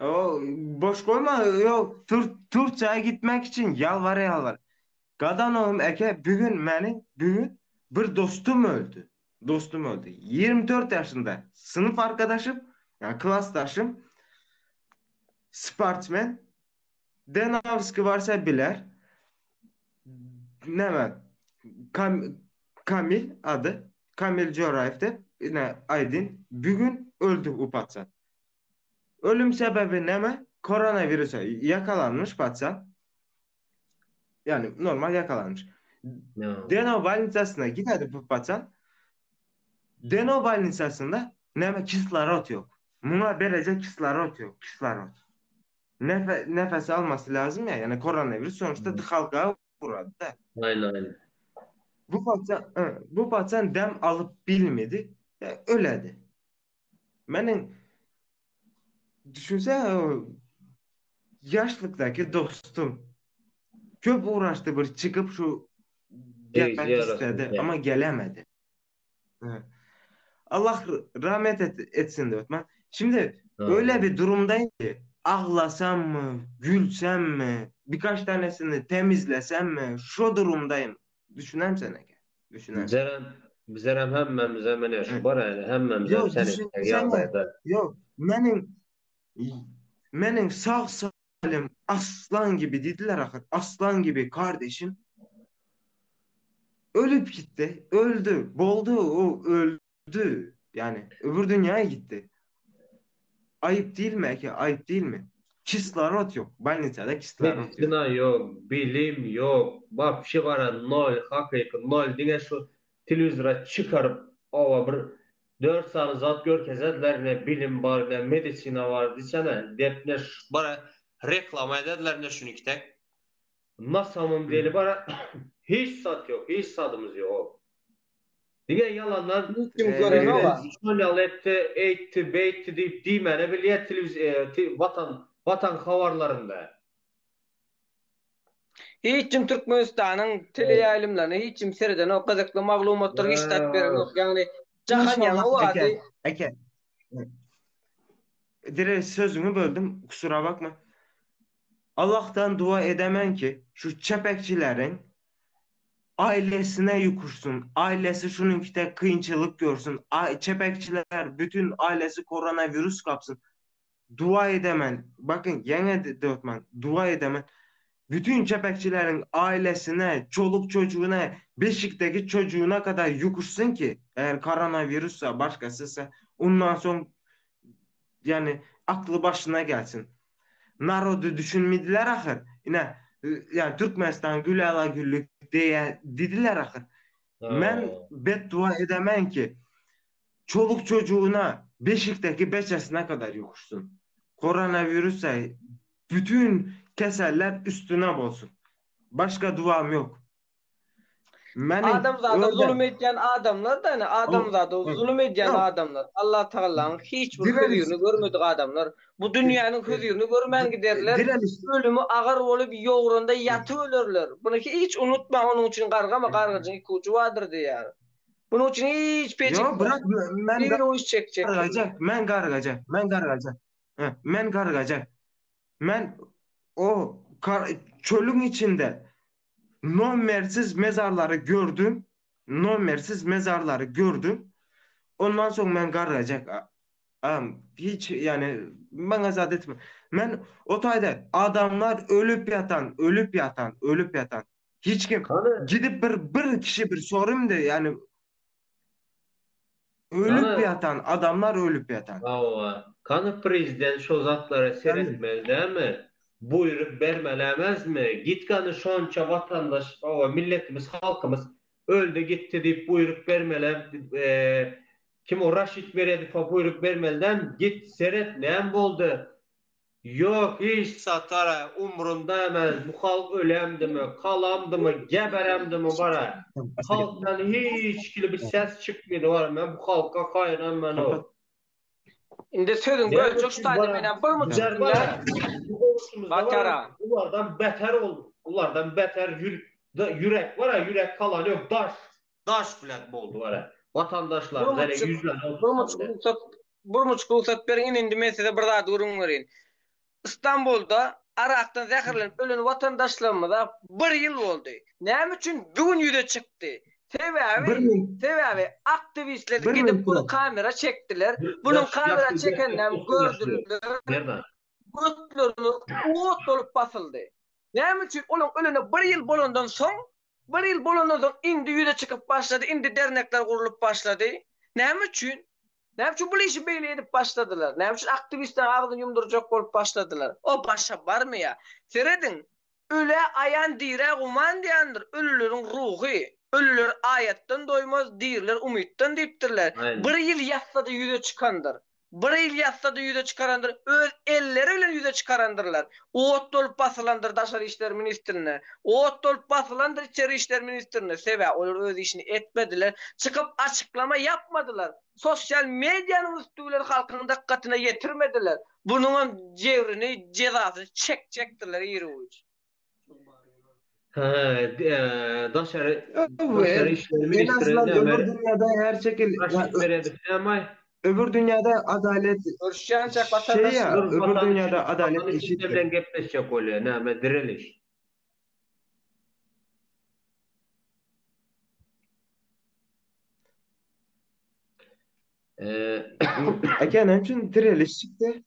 O boş koyma yok Tur Türkçe'ye gitmek için yalvar yalvar. Gadan oğlum eke bugün beni bugün bir dostum öldü. Dostum öldü. 24 yaşında sınıf arkadaşım yani klastaşım sportsmen Denavski varsa biler. Neme Kam Kamil adı. Kamil Corayev de yine Aydın. Bugün öldü bu patsan. Ölüm sebebi neme? Koronavirüse yakalanmış patsan. Yani normal yakalanmış. No. Deno bolnicasına giderdi bu patsan. Deno bolnicasında neme kislorod yok. Buna verecek kislorod yok. Kislorod. Nefe, nefes alması lazım ya. Yani koronavirüs sonuçta halka vuradı da. Aynen aynen. Bu patsan, bu patsan dem alıp bilmedi. Ya, öledi. Benim düşünsene o yaşlıktaki dostum köp uğraştı bir çıkıp şu gelmek istedi ama gelemedi. Evet. Allah rahmet et, etsin de Ötmen. Şimdi öyle bir durumdayım ki ağlasam mı, gülsem mi, birkaç tanesini temizlesem mi, şu durumdayım. Düşünem sen eke. Düşünem. Bizerem, bizerem hemmemize mene şu bar yani hemmemize Yok sen düşünsene. ýagdaýda. Yok benim benim sağ salim aslan gibi dediler ahır. Aslan gibi kardeşim. Ölüp gitti. Öldü. Boldu. O öldü. Yani öbür dünyaya gitti. Ayıp değil mi Eke? Ayıp değil mi? Kislorod ýok. Bolnisada kislorod ýok. Medisina ýok, bilim ýok, wapşe gara nol, hakyky nol, diňe şu telewizora çykaryp oba bir dört sany zat görkezediler ne bilim bar ne medisina bar diýsene dep ne bara reklama edediler ne şuny kitek. Na samym deli bara hiç zat ýok, hiç zadymyz ýok. Diňe ýalandan Hiç kim görenok-a. Şol ýaly etdi, eýtdi, beýtdi diýip diýmäne bilýär telewiz watan watan habarlarynda. Hiç kim Türkmenistanyň teleýaýlymlaryna hiç kim seredenok, gyzykly maglumatlary hiç zat berenok. Ýagny Jahan ýaňy Eke, eke. Dire sözüňi böldüm, kusura bakma. Allahdan dua edemen ki şu çepekçileriň Ailesine ýukuşsyn, ailesi şunuňkide kynçylyk görsün, çepekçiler bütün ailesi koronawirus kapsyn. Dua edemen, bakyn ýeňe dötmen, dua edemen. Bütün çepekçileriň ailesine, çoluk çocuğuna, beşikdeki çocuğuna kadar ýukuşsyn ki, eger koronawirussa, başgasysa, ondan soň ýani akly başyna gelsin. Narody düşünmediler ahyr. Ine, ýa Türkmenistan gülala güllük diýe didiler ahyr. Men beddua edemen ki, çoluk çocuğuna, beşikdeki beçesine kadar ýokuşsyn. Koronawirusa bütün keseller üstüne bolsun. Başga duam ýok. Meniň Adamzada zulum edýän adamlar da ine adamzada zulum edýän adamlar. Allah Tagallanyň hiç bir hözirini görmedik adamlar. Bu dünýäniň hözirini görmän giderler. Ölümi agyr bolup ýogranda ýatyp ölerler. Buny hiç unutmaň onuň üçin gargama gargyjyň iki ujy bardyr diýýär. Bunuň üçin hiç peç Ýok brat men gargajak men gargajak men gargajak men gargajak men o çölüň içinde Nomersiz mezarlary gördüm. Nomersiz mezarlary gördüm. Ondan soň men garrajak. Am hiç yani maňa zat etme. Men o taýda adamlar ölüp ýatan, ölüp ýatan, ölüp ýatan. Hiç kim Hany gidip bir bir kişi bir sorayım da yani ölüp Hany ýatan adamlar ölüp ýatan. Hawa. Kany prezident şo zatlara seretmeli dälmi? Buýruk bermeli emesmi? Git kany şonça watandaş hawa milletimiz halkymyz öldi gitdi diýip buýruk bermeli kim o Raşid Meredowa buýruk bermeli dälmi? Git seret näme boldy? Ýok hiç zat gara umrunda emes bu halk ölemdimi kalamdymy geberemdimi bara halkdan hiç hili bir ses çykmydy bara men bu halka haýran men o. Indi sözüň Näme böljek üçin ştaýda bara menem bir muçuk bizler diňle. bara bu goňşumyzda bara Batara. bulardan beter ol bulardan beter ýür ýürek bara ýürek kalan ýok daş daş bilen boldy bara Bir watandaşlarymyz hele muçuk ýüzlen bir muçuk oturmaly. rugsat bir muçuk rugsat beriň indi indi men size bir zat gürrüň bereýin. Istanbulda arakdan zäherlenip ölen watandaşlarymyza bir ýyl boldy. Näme üçin bu gün ýüze çykdy? Bir Sebäbi min sebäbi aktiwistler bir gidip min bunu kamera çekdiler. Bunuň kamera çekeninem gördüler. Merdan. Götlerine ot bolup basyldy. Näme üçin olaň ölene bir ýyl bolandan soň Bir ýyl bolandan soň indi ýüze çykyp başlady, indi dernekler gurlup başlady. Näme üçin? Näme üçin bul işi beýle edip başladylar? Näme üçin aktiwistleriň agzyny ýumdurjak bolup başladylar? O başa barmaýar. Serediň, ölä aýan dirä guman diýendir, ölüleriň ruhy. Ölüler aýatdan doýmaz, diriler umytdan diýipdirler. Bir ýyl ýatsa-da ýüze çykandyr. Bir ýyl ýatsa-da ýüze çykarandyr, öz elleri bilen ýüze çykarandyrlar. Ot bolup basylandyr Daşary işler ministrine. Ot bolup basylandyr Içeri işler ministrine. Sebäbi olar öz işini etmediler. Çykyp açyklama ýapmadylar. Sosial medianyň üsti bilen halkyň dykgatyna ýetirmediler. Bunuňam jebrini, jezasyny çekjekdirler iru-giç. He, daşary daşary işler En ministri azından näme? öbür dünýäde her şekil Raşid Meredow näme? öbür dünýäde adalet Görüşýänçäk şey watandaş. ya Dur öbür watan dünýäde üçin adalet watan üçin eşitdir. bilen gepleşjek bolýar. Näme direliş. Eee Eke näme üçin direliş çykdy?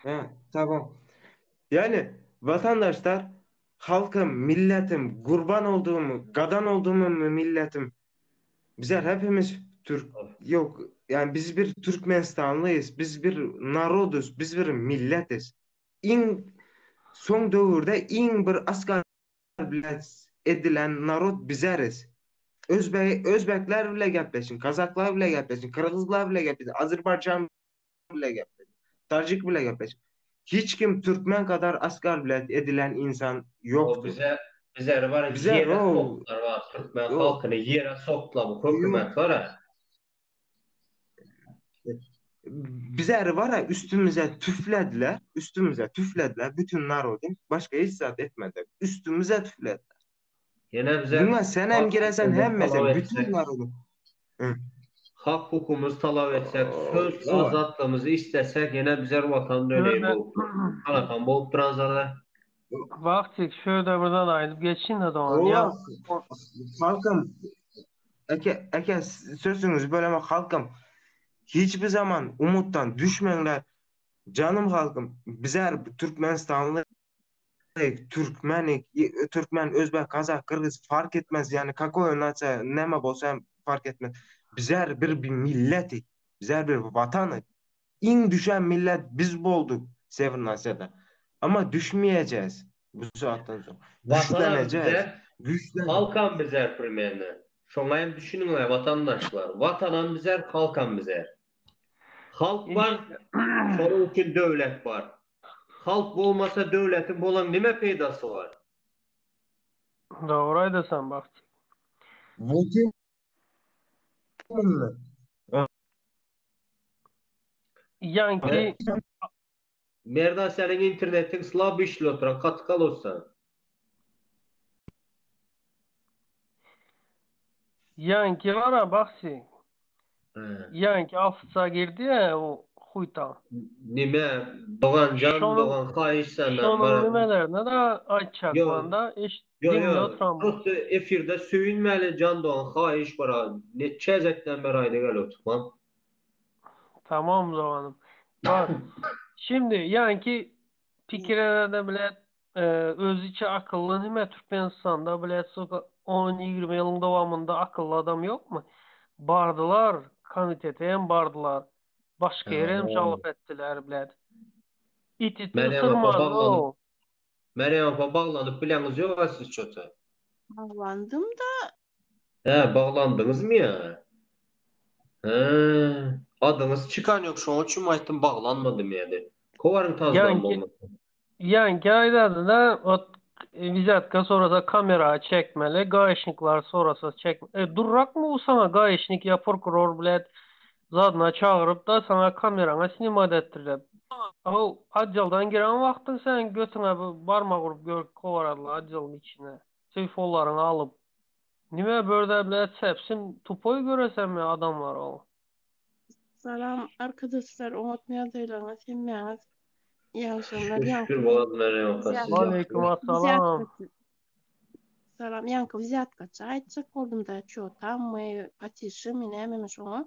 He, tamam. Yani vatandaşlar halkım, milletim, kurban olduğum, gadan olduğum milletim. Bizler hepimiz Türk yok. yani biz bir Türkmenistanlıyız, biz bir naroduz, biz bir milletiz. Iň soň döwürde iň bir asgarblet edilen narod bizeris. Özbe özbekler bile gepleşin, kazaklar bile gepleşin, kyrgyzlar bile gepleşin, Azerbaycan bile gepleşin, tacik bile gepleşin. Hiç kim türkmen kadar asgarblet edilen insan O yoktur. bize bize var Bize ýere o sokdular var türkmen o halkyny ýere sokdular bu hökümet var ha. Bize var ya üstümüze tüflediler, üstümüze tüflediler bütün narodun. Başka hiç zat etmediler. Üstümüze tüflediler. Ýene bize Buna sen hem hak giresen hukukumuz hem talap mesela bütün etsek, narodun. Hı. hak hukukumuz talap etsek, söz O var. azatlığımızı istesek ýene bize watan döneyi Şöyle bolup dur. Kanakan bolup duran zada. Baktık şöyle buradan ayrılıp geçin de Doğan. O Ya var. Halkım, eke, eke sözünüzü böleme halkım. Hiçbir zaman umuttan düşmeyenler. Canım halkım, bizler Türkmenistanlı Türkmenik, Türkmen, Özbek, Kazak, Kırgız fark etmez. Yani kako natsiya neme bolsa fark etmez. Bizler bir, bir milletik. Bizler bir vatanık. İn düşen millet biz bolduk Seven Asya'da. Ama düşmeyeceğiz bu saatten sonra. Vatanam Güçleneceğiz. bize, Güçlen. halkam bize primerine. Şoňa hem düşünüňler vatandaşlar. Vatanam bize, halkam bize. Halk bar, işte şonuň üçin döwlet bar. Halk bolmasa döwletiň bolan nime peýdasy bar? doğru aydasan Baktık. Bu kim? Yanki Merdan seniň internetiň slab işli oturan katkal olsa. Yanki var ha Baktık. He. Yanki afsa girdi ya o huytan. Nime Doğan Can Şonun Doğan haýyş senden şonun bara. nimelerine de Yo aytçakmanda iş yo diňle yo oturan bu. prosto efirde söýünmäli Can Doğan haýyş bara. Neçe ezekden beri aýda gel oturmam. Tamam Doğan'ım. Bak şimdi yanki pikir de bile e, öz içi akıllı nime Türkmenistan'da bile 10-20 yılın devamında akıllı adam yok mu? Bardılar, komitete hem bardılar. Başka yere hem Ha. çalıp ettiler bile. İt iti Meryem apa ısırmadı baglanyp o. Meryem apa baglanyp bileňiz ýok siz çota. Bağlandım da He baglandyňyz mı ya? He. Adyňyz çykan ýok şoň üçin aýtdym baglanmadym ýa-da. Kowaryn tazdan Yanki bolmasa. yanki aydadı da o vizatka sonrası kamera çekmeli. Gaişnikler sonrası çekmeli. E, durrak mı bu sana gaişnik ya prokuror bile zadına çağırıp da sana kamerana sinema ettirirler. O acıldan giren vaktin sen götüne bir barmak vurup gör kovaradılar acılın içine. Telefonlarını alıp. Nime böyle bile hepsin tupoyu göresem ya adamlar o. salam arkadaşlar unutmayan adaylarına sevmeyen İyi akşamlar. Şükür Yankı şükür bolan Meryem apa siz Vziyatka. Aleyküm ýagşy. assalam. Vziyatka. Salam Yankı vziyatka aytacak oldum da ço tam mı patişi mi ne mi şoňa.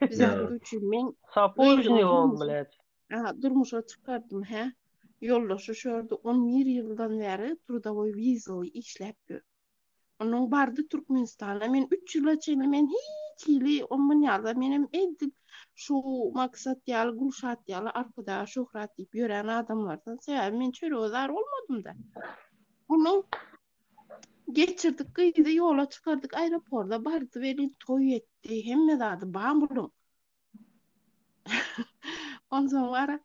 Vziyatka Ya. üçin men gyzymy Sapojnik on durmuşa bilet. aha, durmuşa çıkardım he. Ýoldaşy şörde 11 ýyldan bäri trudovoy vizaly işläp ýör. Onuň bardy Türkmenistana. Men 3 ýyla çenli men hiç hili ondan ýaly menem edil şu maksat ýaly Gülşat ýaly arkada şöhrat diýip ýören adamlardan sebäbi men çörege zar bolmadym da. Onuň geçirdik gyzy ýola çykardyk aeroporda bardy welin toý etdi hemme zady bam buluň. Onsoň bara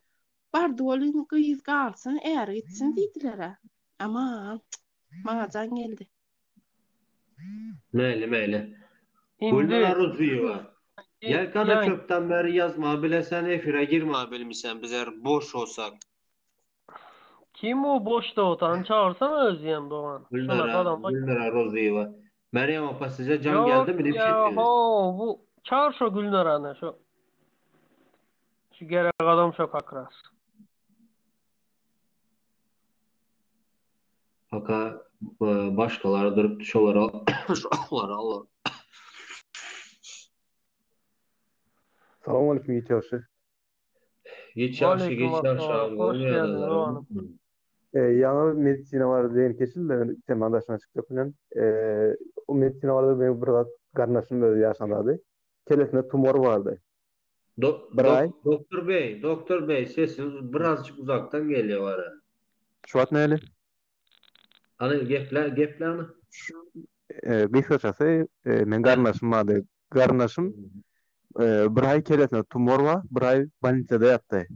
bardy welin gyz galsyn äri gitsin diýdiler. Aman maňa jan geldi. Meýli meýli. Gülnara Indi Ruziýewa. Gel kana yani köpden beri yazma bile sen efire girme bilmişsen bizler boş olsak. kim o boşta otan çağırsana Özlem Doğan. Şunak Gülnara, adamlar. Gülnara Ruziýewa. Meryem apa size can Yok geldi mi ne ya ettiniz? ho bu çağır şu Gülnaran'ı şu. Şu gerek adam şu kakras. Haka e, başkaları durup şolara şolara Allah. Salam aleyküm Yiğit Yavşı. Geç yaşlı Aleyküm geç yaşlı assalam. abi Hoş olmuyor geldin adamlar. Doğan'ım. Ee, yana medicina var diyen kesildi de ben teman daşına çıkacak bilen. Ee, o medicina vardı benim bir kardeşim öyle yaşandadı. Kelesinde tumor vardı. Do, Bir dok, aý. doktor bey, doktor bey sesiňiz birazjyk uzakdan gelýär bara. Şu wagt näli? Hany geple, geple hany. E, gysgaçasy, e, meň garyndaşym bardy. Garyndaşym e, bir aý kellesinde tumor bar, bir aý bolnisada ýatdy.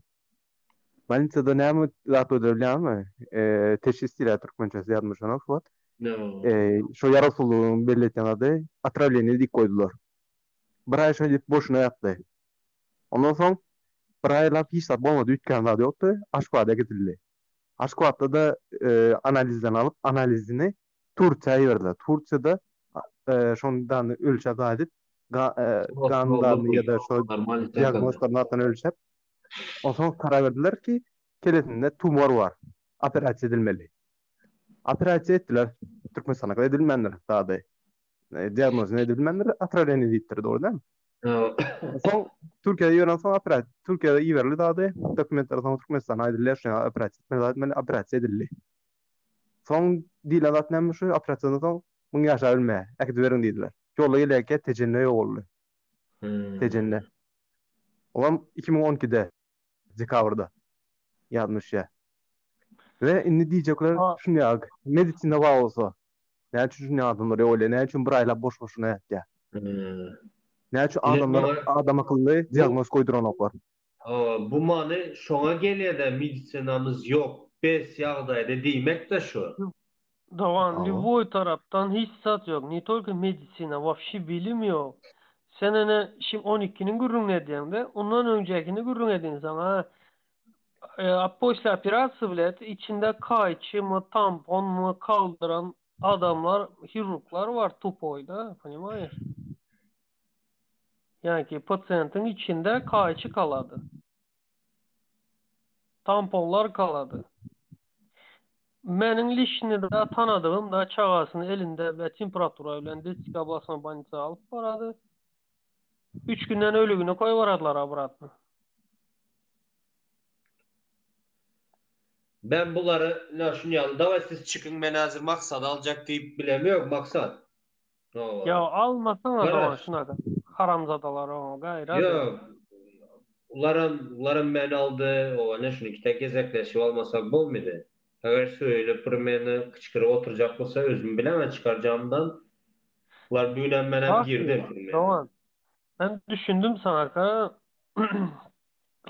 Bolnisada näme zat goýdular bilýäňizmi? E, teşhis diýilýär türkmençesi ýadyma düşenok şu wagt. No. E, şo ýarawsyzlygyň belli etýän zady otrawleniýe diýip goýdular. Bir aý şeýdip boşuna ýatdy. Ondan soň bir aýlap hiç zat bolmady, üýtgän zat ýokdy. Aşgabada gidildi. Aşgabatda-da analizden alyp, analizini Türkiýä iberdiler. Türkiýede şony dany ölçäp zat edip, gan dany ýa-da şo diagnozlaryny zatdan ölçäp, onsoň karar berdiler ki, kellesinde tumor bar, operasiýa edilmeli. Operasiýa etdiler. Türkmenistanda edilmändir zady. Diagnozyny edilmändir, otrawleniýe diýipdir, dogry dälmi? Soň Türkiýä iberen soň operasiýa Türkiýä iberildi zady, dokumentler soň Türkmenistana aýdylýar, şuňa operasiýa etmeli zat etmeli, operasiýa edildi. Soň diýlen zat näme şu operasiýadan soň muň ýaşap bilmeýär, äkidiberiň diýdiler. Ýolda gelýärkä Tejende ýogaldy. Tejende. Olam 2012-de dekabrda ýadyma düşýär. We indi diýjekler şuny ýaly, medisina bar bolsa, näme üçin şuny adamlar ýok Näme üçin bir aýlap boş-boşuna ýatýar? Näme üçin adamlar adam akylly diagnoz goýduranoklar? Bu many şoňa gelýär-de medisinamyz ýok, bes ýagdaýda diýmek-de şu. Dogan lýuboý tarapdan hiç zat ýok, ne tolko medisina, wapşe bilim ýok. Sen ene şim on ikiniň gürrüňini edýäňde, ondan öňjekini gürrüň edin saňa. A posle operasiýa bilet içinde kaýçymy, tamponmy kaldyran adamlar, hirurglar bar tupoýda, ponimaýeş? Ýa-ki pasiýentiň içinde kaýçy kalady. Tamponlar kalady. Meniň liçnida tanadygym da çagasyny elinde bile temperatura bilen detski oblastnoý bolnisa alyp barady. Üç günden ölügini koýbaradylar obratno. Ben bulary ine şuny ýaly daway siz çykyň men häzir Maksady aljak diýip bilemok Maksat. Ýa almasaňa dogan şunada haramzadalar o gaýrat et. Ýok. Ularam ularam meni aldy o ine şuny ikide gezekleşip almasak bolmydy. Eger söýlüp bir meni kyçkyryp oturjak bolsa özüm bilemän çykarjagymdan. Ular bu günem menem girdi firmaya. Dogan men düşündim saňa ka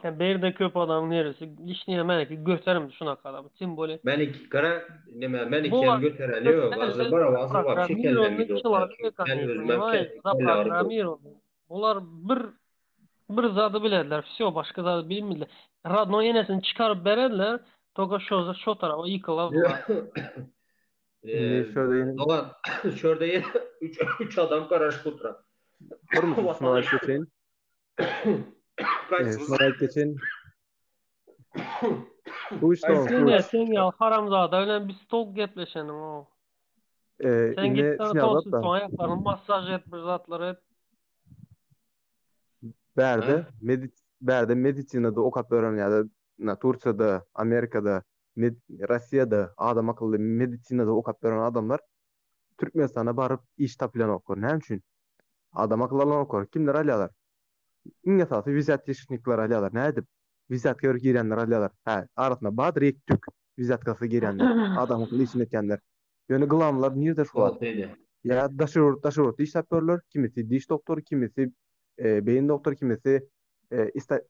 Berde köp adamyň neresi lişniýe meniki göterimdi şunaka adamy tim bolе. Meniki gara neme meniki hem götereni ýok azir bar azir wapşe kellem gidip otyr men özümem kelle agyryp Bular bir bir zady bilerler wsё başga zady bilmediler radnoý enesini çykaryp berediler toka şo şo tarapa ýykylardylar. Indi şurada ýene Dogan şurada ýene 3 3 adam garaşyp oturan. Bir minut şunu aýdyp geçeýin. Şunu aýdyp geçeýin. Bu iş dogan Sen ýa sen ýa haramzada bilen biz stol gepleşeniň o. Sen indi git şunu tosun ýazat-da. soň aýaklaryny massaž et bir zatlar et. Bärde medis bärde medisinada okap ýören ýa-da Tursiýada, Amerikada med Rossiýada adam akylly medisinada okap ýören adamlar Türkmenistana baryp iş tapylanoklar. Näme üçin? Adam akylly alanoklar. Kimleri alýarlar? Iň esasy wizýatkeşnikleri alýarlar. Nädip? Wizýatka berip girýänleri alýarlar. Hä, arasynda bardyr ýek-tük wizýatkasyz girýänler. Adam akylly işini etýänler. Ýöne glamlar nirde şu wagt? Ýa daşary ýurt, daşary ýurtda işläp ýörler. Kimisi diş doktory, kimisi beýin doktory, kimisi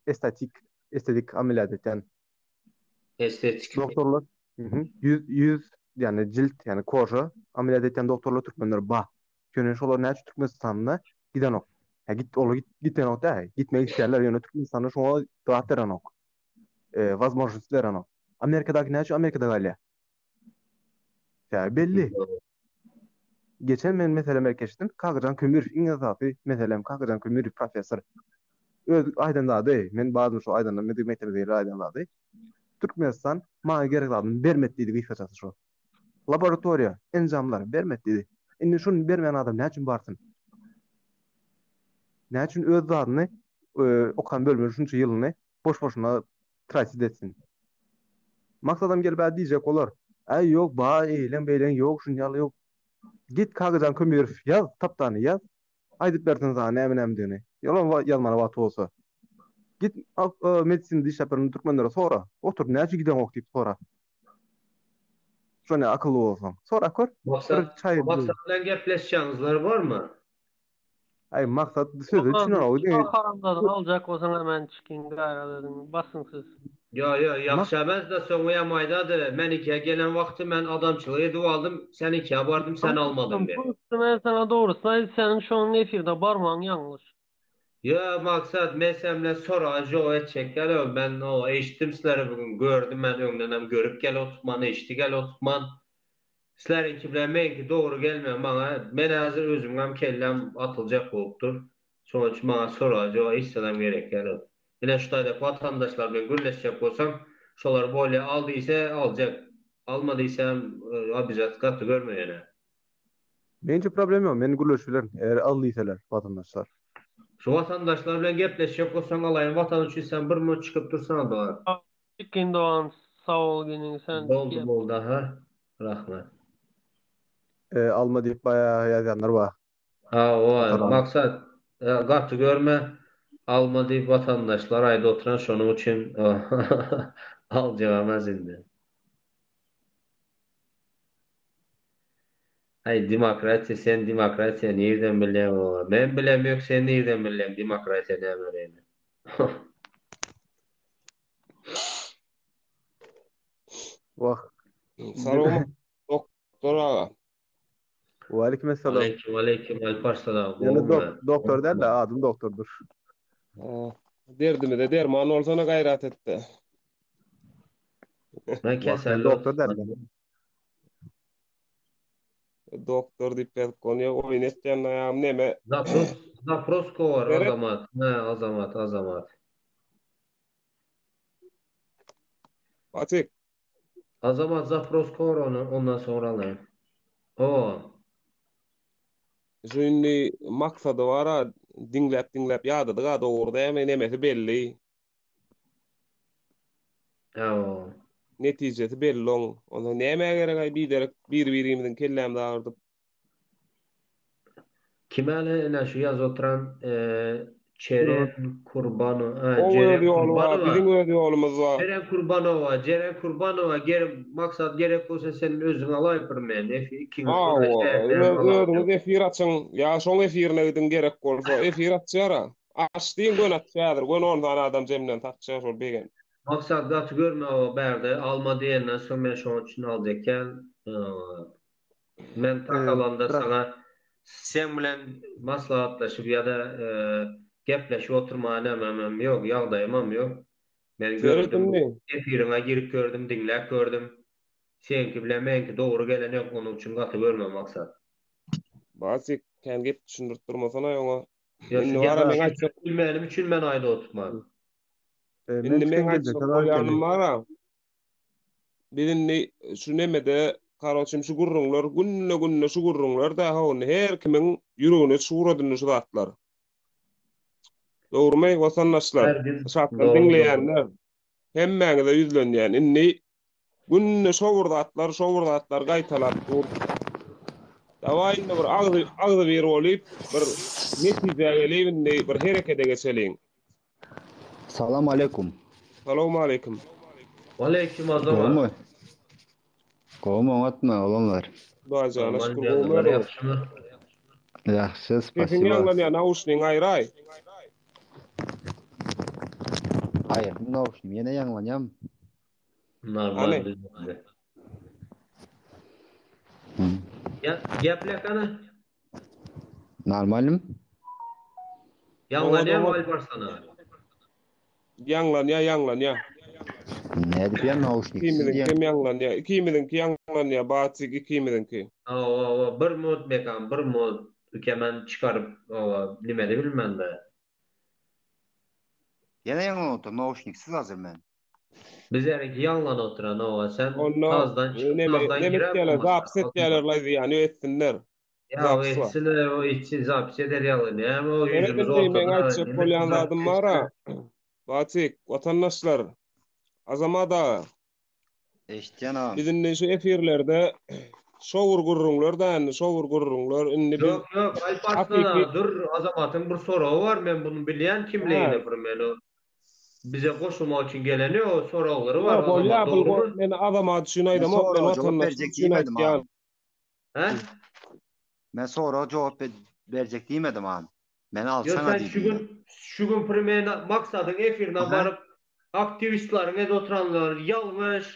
estatik, estetik ameliyat etýän. Estetik. Doktorlar. Ýüz, ýüz, ýagny jilt, ýagny koža ameliyat etýän doktorlar türkmenler bar. Ýöne şolar näçe Türkmenistanda gidenok. Ýa git, olar git, gidenok däl. Gitmek isleýärler, ýöne Türkmenistanda şoňa zat berenok. E, wazmožnost berenok. Amerikadaky näçe Amerikada galýar? Sebäbi belli. Geçen men meselem berk eşitdim. Kakajan Kömürow iň esasy meselem Kakajan Kömürow professor. Öz aýdan zady, men bazym şo aýdanda medik mekdebinde gelip aýdan zady. Türkmenistan maňa gerek zadyny bermedi diýdi gysgaçasy şo. Laboratoriýa, enjamlar bermedi diýdi. Indi şuny bermeýän adam näme üçin barsyn? Näme üçin öz zadyny okan bölümini şunça ýylyny boş-boşuna tratit etsin? Maksadam gelip hä diýjek bolar. Äý ýok ba eýleň beýleň ýok şun ýaly ýok. Git Kakajan Kömirow ýaz tapdany ýaz. Aýdyp bersin saňa näme nämedigini. Ýolam ýazmana wagty bolsa. Git medisinada işläp ýören türkmenlere sora. Otur näçe gideňok diýip sora. Şony akylly bolsaň. Sorap gör. Maksat, Maksat bilen gepleşýäňizler barmy? Aý Maksat söze düşünenok diňe. Haramzada aljak bolsaň hemen çykyň gaýrat ediň basyň siz. Ýo ýo ýagşy emesde soňy hem aýdady men ikä gelen wagty men adamçylyk edip aldym sen ikä bardym sen almadyň meni. Men saňa dogrusyny aýt seniň şonuň efirde barmagyň ýalňyş. Ýo Maksat men sen bilen soraga jogap etjek däl men o eşitdim sizleri bu gün gördüm men öňdenem görüp gel otupman eşdi gel otupman sizleriňki bilen meňki dogry gelme maňa men häzir özümiňem kellem atyljak bolup dur şonuň üçin maňa soraga jogap hiç zadam gerek däl ine şu taýdaky watandaşlar bilen gürleşjek bolsam şolar bolýa al diýse aljak alma diýsem obizat gaty görme ýöne. Meňçe problem ýok, men gürleşip bilerin, eger al diýseler watandaşlar. Şu watandaşlar bilen gepleşjek bolsaň alaýyn watan üçin sen bir minut çykyp dursana dogan. Çykyň dogan sag bol giniň sen Boldy boldy aha rahmet. Alma diýip baýa ýazýanlar bar. Hawa maksat gaty görme alma diýip watandaşlar aýdyp oturan şonuň üçin aljak emes indi. Aý demokratiýa sen demokratiýa nirden bilýäň oba men bilemýok sen nirden bilýäň demokratiýa nämeligini. Wah. Salam doktor aga. Waleýkim essalam. Aleýkim aleýkim Alparslan aga Ýöne dok doktor däl-de adym doktordyr. Derdimize derman bolsana gaýrat etde. Men Wah, men keselli doktor däl. Doktor diýip ýazyp ony oýun etýän aýagym neme? Zapros zapros kowar Seret. Azamat. Hä Azamat Azamat. Açyk. Azamat zapros kowar ony ondan soňra alaýyn. O. Şu indi maksady bar-a diňläp diňläp ýadadyk-a dogry dämi nemesi belli. Hawa. Netijesi belli oň. Onda nämä gerek-aý biderek bir-birimiziň kellämizi agyrdyp. Kim äli ine şu ýazyp oturan Çeren Kurbanowa, ha Oň öz Jeren ýoly bar, Kurbanowa. biziň öz ýolumyz bar. Jeren Kurbanowa, Jeren Kurbanowa gerek maksat gerek bolsa sen özüň alaý bir men efir ikiňiz Hawa, gürleşäýseň öz alaý. özüňiz efir açyň, ýa şoň efirine gidiň gerek bolsa, efir açýar-a. Aç diýiň göni açýadyr, göni on sany adam jemlense açýar şol begenip. Maksat gaty görme o bärde alma diýenden soň men şoň üçin aljak ekän. Men tak alanda saňa seň bilen maslahatlaşyp ýa-da gepleşip oturmaga nämemem ýok, ýagdaýymam ýok. Men gördüm, efiriňe girip gördüm, diňläp gördüm. Seňki bilen meňki dogry gelenok, onuň üçin gaty görme Maksat. Basyk, kän gep düşündirip durmasana oňa. Ýa Indi şu bara gepi meň aýtjak bilmänim üçin men aýda oturman. Indi meň aýtjak bolýanym bara. Biz indi şu nemede karoçim şu gürrüňler günde günde şu gürrüňler da ho indi her kimiň ýüregine çugrady indi şu zatlar. Dogrumy watandaşlar? Her gün Şatdan dogry dogry. diňleýänler hemmäňize ýüzlenýän. Indi Günde şo bir zatlar, şo bir zatlar gaýtalap dur. Dawaý indi bir agzy agzybir bolup, bir netijä gelip indi bir herekete geçeliň. Salam aleýkum. Salowmaleýkim. Waleýkim Azamat. Gowumy? Gowumy oňatmy oglanlar? Hudaýjana Aman şükür janalar gowumy özüňiz? ýagşymy? Ýagşy, Sesiň spasiba. ýaňlanýar nauşnigiňi aýraý. Aýyrdym nauşnigimi ýene ýaňlanýarmy? Normal Hany? düzgünde. Ya geplek ana. Normalnym? Ýaňlanýar mı Alparslan aga? Ýaňlanýar, ýaňlanýar. Nädip ýa nauşniksiz Ikimiziňki diýen? hem ýaňlanýar. Ikimiziňki ýaňlanýar, Batyk ikimiziňki. Hawa, hawa, bir minut Mekan, bir minut ükemen çykaryp, hawa, nimedi bilmende. Ýene ýaňlanyp otur, nauşniksiz hazir men. Bizleriňki ýaňlanyp oturan oba sen Onda tazdan çykyp neme tazdan neme girer etýärler bolmasa zapis etýärler laý zyýany etsinler. Ýa Zapis bar. etsinler o etsin zapis eder ýaly näme o Seret ýüzümiz indi meň ortada aýtjak nemesini bolýan zapis zadym bara. etsinler. Batyk watandaşlar Azamat aga. Eşitýän agam. Biz indi şu efirlerde şo bir gürrüňler da indi şo bir gürrüňler indi biz Ýok ýok Alparslan hakyky aga dur Azamatyň bir soragy bar men bunu bilýän Hä. kimligini bir men o. Bize goşulmak üçin geleni ýok, soraglary bar Ýa bolýa Azamat bul dogrymy? men Azamat üçin Men aýdamok men soraga jogap watandaşlyk berjek üçin diýmedim aýtýan. agam. Hä? Men soraga jogap berjek diýmedim agam. Men Ýok alsana sen şu diýdim gün men. şu gün primerno Maksadyň efirine Aha. baryp aktiwistleriň edip oturanlary ýalňyş.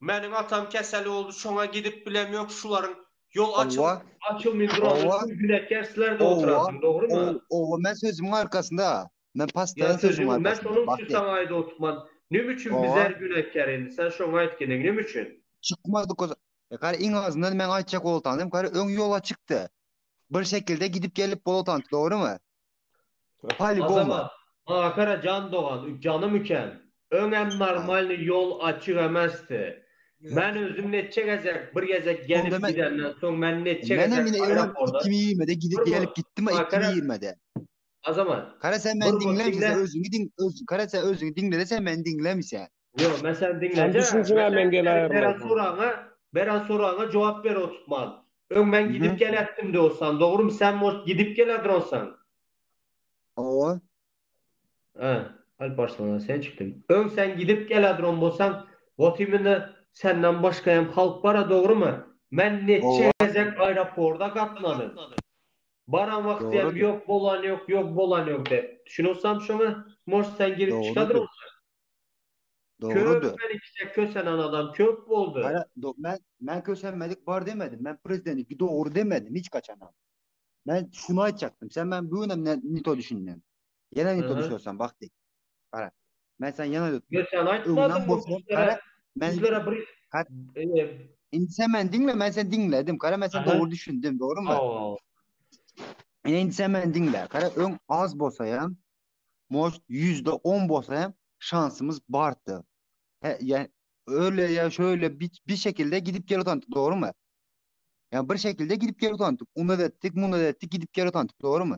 Meniň atam kesel boldy şoňa gidip bilemýok şularyň ýol açyl Owa. açylmyn durany Owa. üçin günäkär sizler de Owa. oturarsyň dogrymy? Ow owa men sözümiň arkasynda. Men Ýa pastaýan sözümiň sözüňi men arkasynda. şonuň Bak üçin diý. saňa aýdyp oturman. Neme üçin Owa. bizler günäkär indi sen şoňa aýt geliň neme üçin? Çykmadyk o E gara iň azyndan men aýtjak boltanym gara öň ýola çykdy. Bir şekilde gidip gelip bolotandy dogrymy? Palibomu. Azamat, Akara jan dogan, janym üken. Öňem normalny ýol açyk emesdi. Men özüm neçe gezek, bir gezek Onda gelip men gidenden soň men neçe menem gezek ine öňem aeroporda 2020-de gidip bir gelip gitdim Akara 2020-de. Azamat, Kara sen bir meni bot diňlemişsen diňle. sen özüňi diň öz kara sen özüňi diňle sen meni diňlemişsen. Ýok, men seni Sen diňlejek. düşünjüňe Men men seniň gel beren aýrylaryn. soragyňa, beren soragyňa jogap ber oturtman. Öň men Mhm. gidip gelätdim diýolsan, dogrymy? Sen может gidip gelädir olsaň. Owa. Hä, Alparslan sen çykdyň. Öň sen gidip gelädiron bolsaň, wot imенно senden başga hem halk bara dogrymy? Men neçe Owa. gezek aeroporda gatnadym. Baran wagty hem Dogrudyr. ýok bolan ýok, ýok bolan ýok dep. Düşünolsam şoňa, может sen girip çykadyr Dogrudyr. olsaň. Köp Dogrudyr. men ikişek kösenen adam köp boldy. Gara, do, men men kösenmedik bar demedim. Men prezidenti dogry demedim hiç kaçanam. Men şunu aýtjakdym. Sen men bu günem ne, nito düşündün. Ýene nito Hı-hı. düşünsen bak diý. Gara. Men sen ýene Ýok sen öňden aýtmadyňmy bolsa bizlere gara men bizlere bir gara e, indi sen men diňle men sen diňledim. Gara men sen Aha. dogry düşündim, dogrymy? Hawa. Indi sen men diňle. Gara öň az bolsa hem most %10 bolsa hem şansymyz bardy. He, yani öyle ya şöyle bir, bir şekilde gidip geri utandık doğru mu? Yani bir şekilde gidip geri utandık. Onu da ettik, bunu da ettik, gidip geri utandık doğru mu?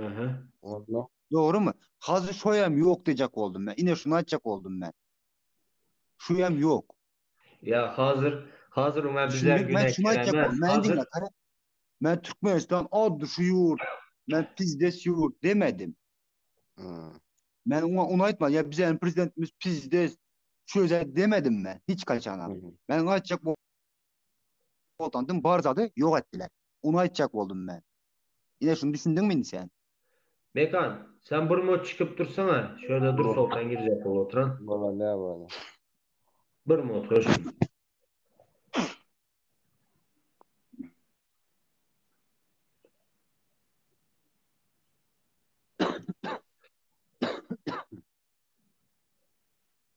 Aha. Vallahi. Doğru mu? Hazır şoyam yok diyecek oldum ben. Yine şunu açacak oldum ben. Şuyam yok. Ya hazır hazır ona bizler Düşündük ben şunu günäkär açacak emes. oldum. Ben Hazır dinle kara. Ben Türkmenistan adlı şu yurt. Ben pizdes yurt demedim. Hmm. Ben ona, ona aytmadım. Ya bize yani prezidentimiz pizdes şöyle demedim ben. Hiç kaçana. Hı. Ben ona açacak oldum. Barzadı yok ettiler. Onu açacak oldum ben. Yine şunu düşündün mü sen? Mekan sen bir mod çykyp dursana. Şöyle dur Bu. soltan girecek bol oturan. Baba ne böyle? Bir mod hoş.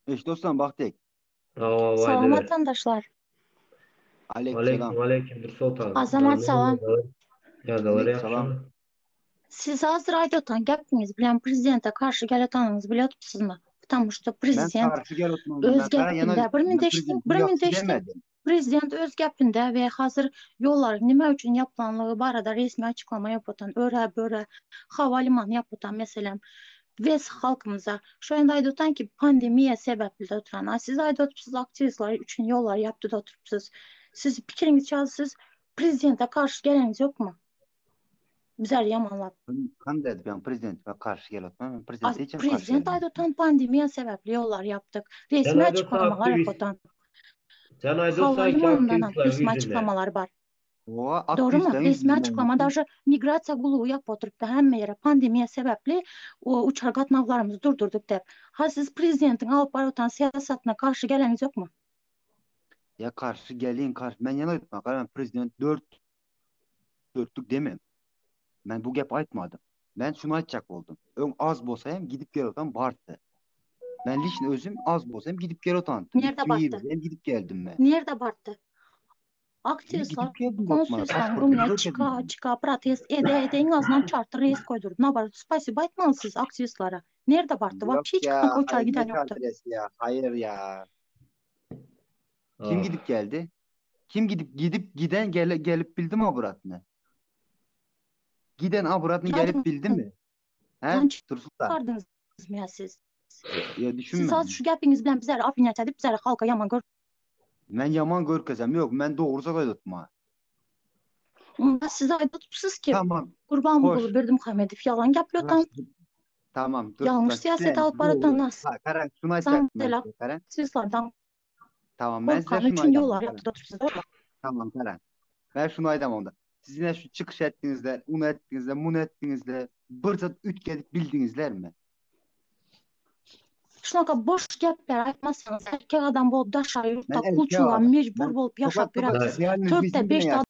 Eş dostum bak tek. Aa vay Salam deve. vatandaşlar. Aleykümselam. Aleyküm aleyküm dur soltan. Azamat salam. Ýazgalar Aleykümselam. ýagşymy? Siz hazır aýdatan gepiňiz bilen prezidente karşı geletanyňyzy bilýärsiňizmi? Потому что Ben prezident karşı gel oturmadım. öz Ben kara yana gepinde bir ben minut eşitin, prezidenti bir minut yaptı eşitin. demedim. Prezident öz gepinde we hazır ýollaryň nime üçin ýapylanlygy barada resmi açyklama ýapatan, öre böre hava limanı ýapatan meselem wes halkymyza şu ýerde aýdatan ki pandemiýa sebäpli de oturan. A siz aýdatypsyz aktiwistler üçin ýollar ýapdy da oturypsyz. Siz pikiriňiz siz prezidente karşı geleniz ýokmy? Bizler yamanlap. Kan dedi ben prezidentime karşı gel oturmam. Ben Az- prezidente hiç karşı Prezident gelmedim. aýdatan pandemiýa sebäpli ýollar ýapdyk. Sen Resmi aýdotsa açyklamalar aktiwist. ýapatan. Sen aýdotsa Hava ki limanyndan aktiwistleriň resmi ýüzüne. açyklamalar bar. O Doğru mu? aktivistlerin Resmi yüzünden açıklama gittim. daže migrasiýa gullugy ýapyp oturypdy hemme ýere pandemiýa sebäpli o uçar gatnawlarymyzy durdurduk dep. Ha siz prezidentiň alyp baryp oturan syýasatyna karşı geleniz ýokmy? Ya karşı gelin karşı. Ben yana etmem. Ben prezident dört dörtlük demem. Ben bu gap aytmadım. Ben şunu aytacak oldum. Ön az bolsa hem gidip gel otan bardı. Ben lişin özüm az bolsa hem gidip gel otan. Nerede bardy? 2020'de hem gidip geldim ben. Nerede bardy? Yine Aktiwistler gidip geldim bakma. konsolistanyň Pasportumu öňüne görkezdim çyka ben. çyka protest ede ede iň azyndan çarter reýs goýdurdy. Nabar spasibo aýtmaly siz aktiwistlere. Nerede bardy? Yok Wapşe hiç ya. kanka uçar Hayır ne giden ýokdy. çarteresi ya. Hayır ya. Kim Ah. gidip geldi? Kim gidip gidip giden gele, gelip bildi mi aburatını? Giden aburatını gelip bildi mi? He? Ýadyndan Tursunlar. çykardyňyzmy ya siz? Ya Siz düşünme. az şu gepiniz bilen bizleri afiniyet edip bizleri halka yaman gör. Ben yaman görkezem yok. Ben doğrusu da tutma. Onda siz aýdypsyz ki Tamam. Gurbanguly Hoş. Berdimuhamedow ýalan gepletan. Tamam, dur. Ýalňyş Bak, syýasat sen alyp dogry. baratan Ha, Karan, şunu aýtjakdym men size, Karan. aktiwistlerden Tamam, men size korkany şunu üçin aýdamam, ýollar Karan. ýapdy oturupsyz. Tamam, Karan. Ben şunu aýdamam onda. Siz ine şu çykyş etdiňizler, unu etdiňizler, munu etdiňizler. Bir zat üýtgedip bildiňizlermi? Şunaka boş gepler aýtmasaňyz, erkek adam bolup daşary Men ýurtda erkek kulçuga adam. mejbur Ben bolup ýaşap sokakta ýöremsiz. realny Törtde bizim bilen beşde ýaşaýan.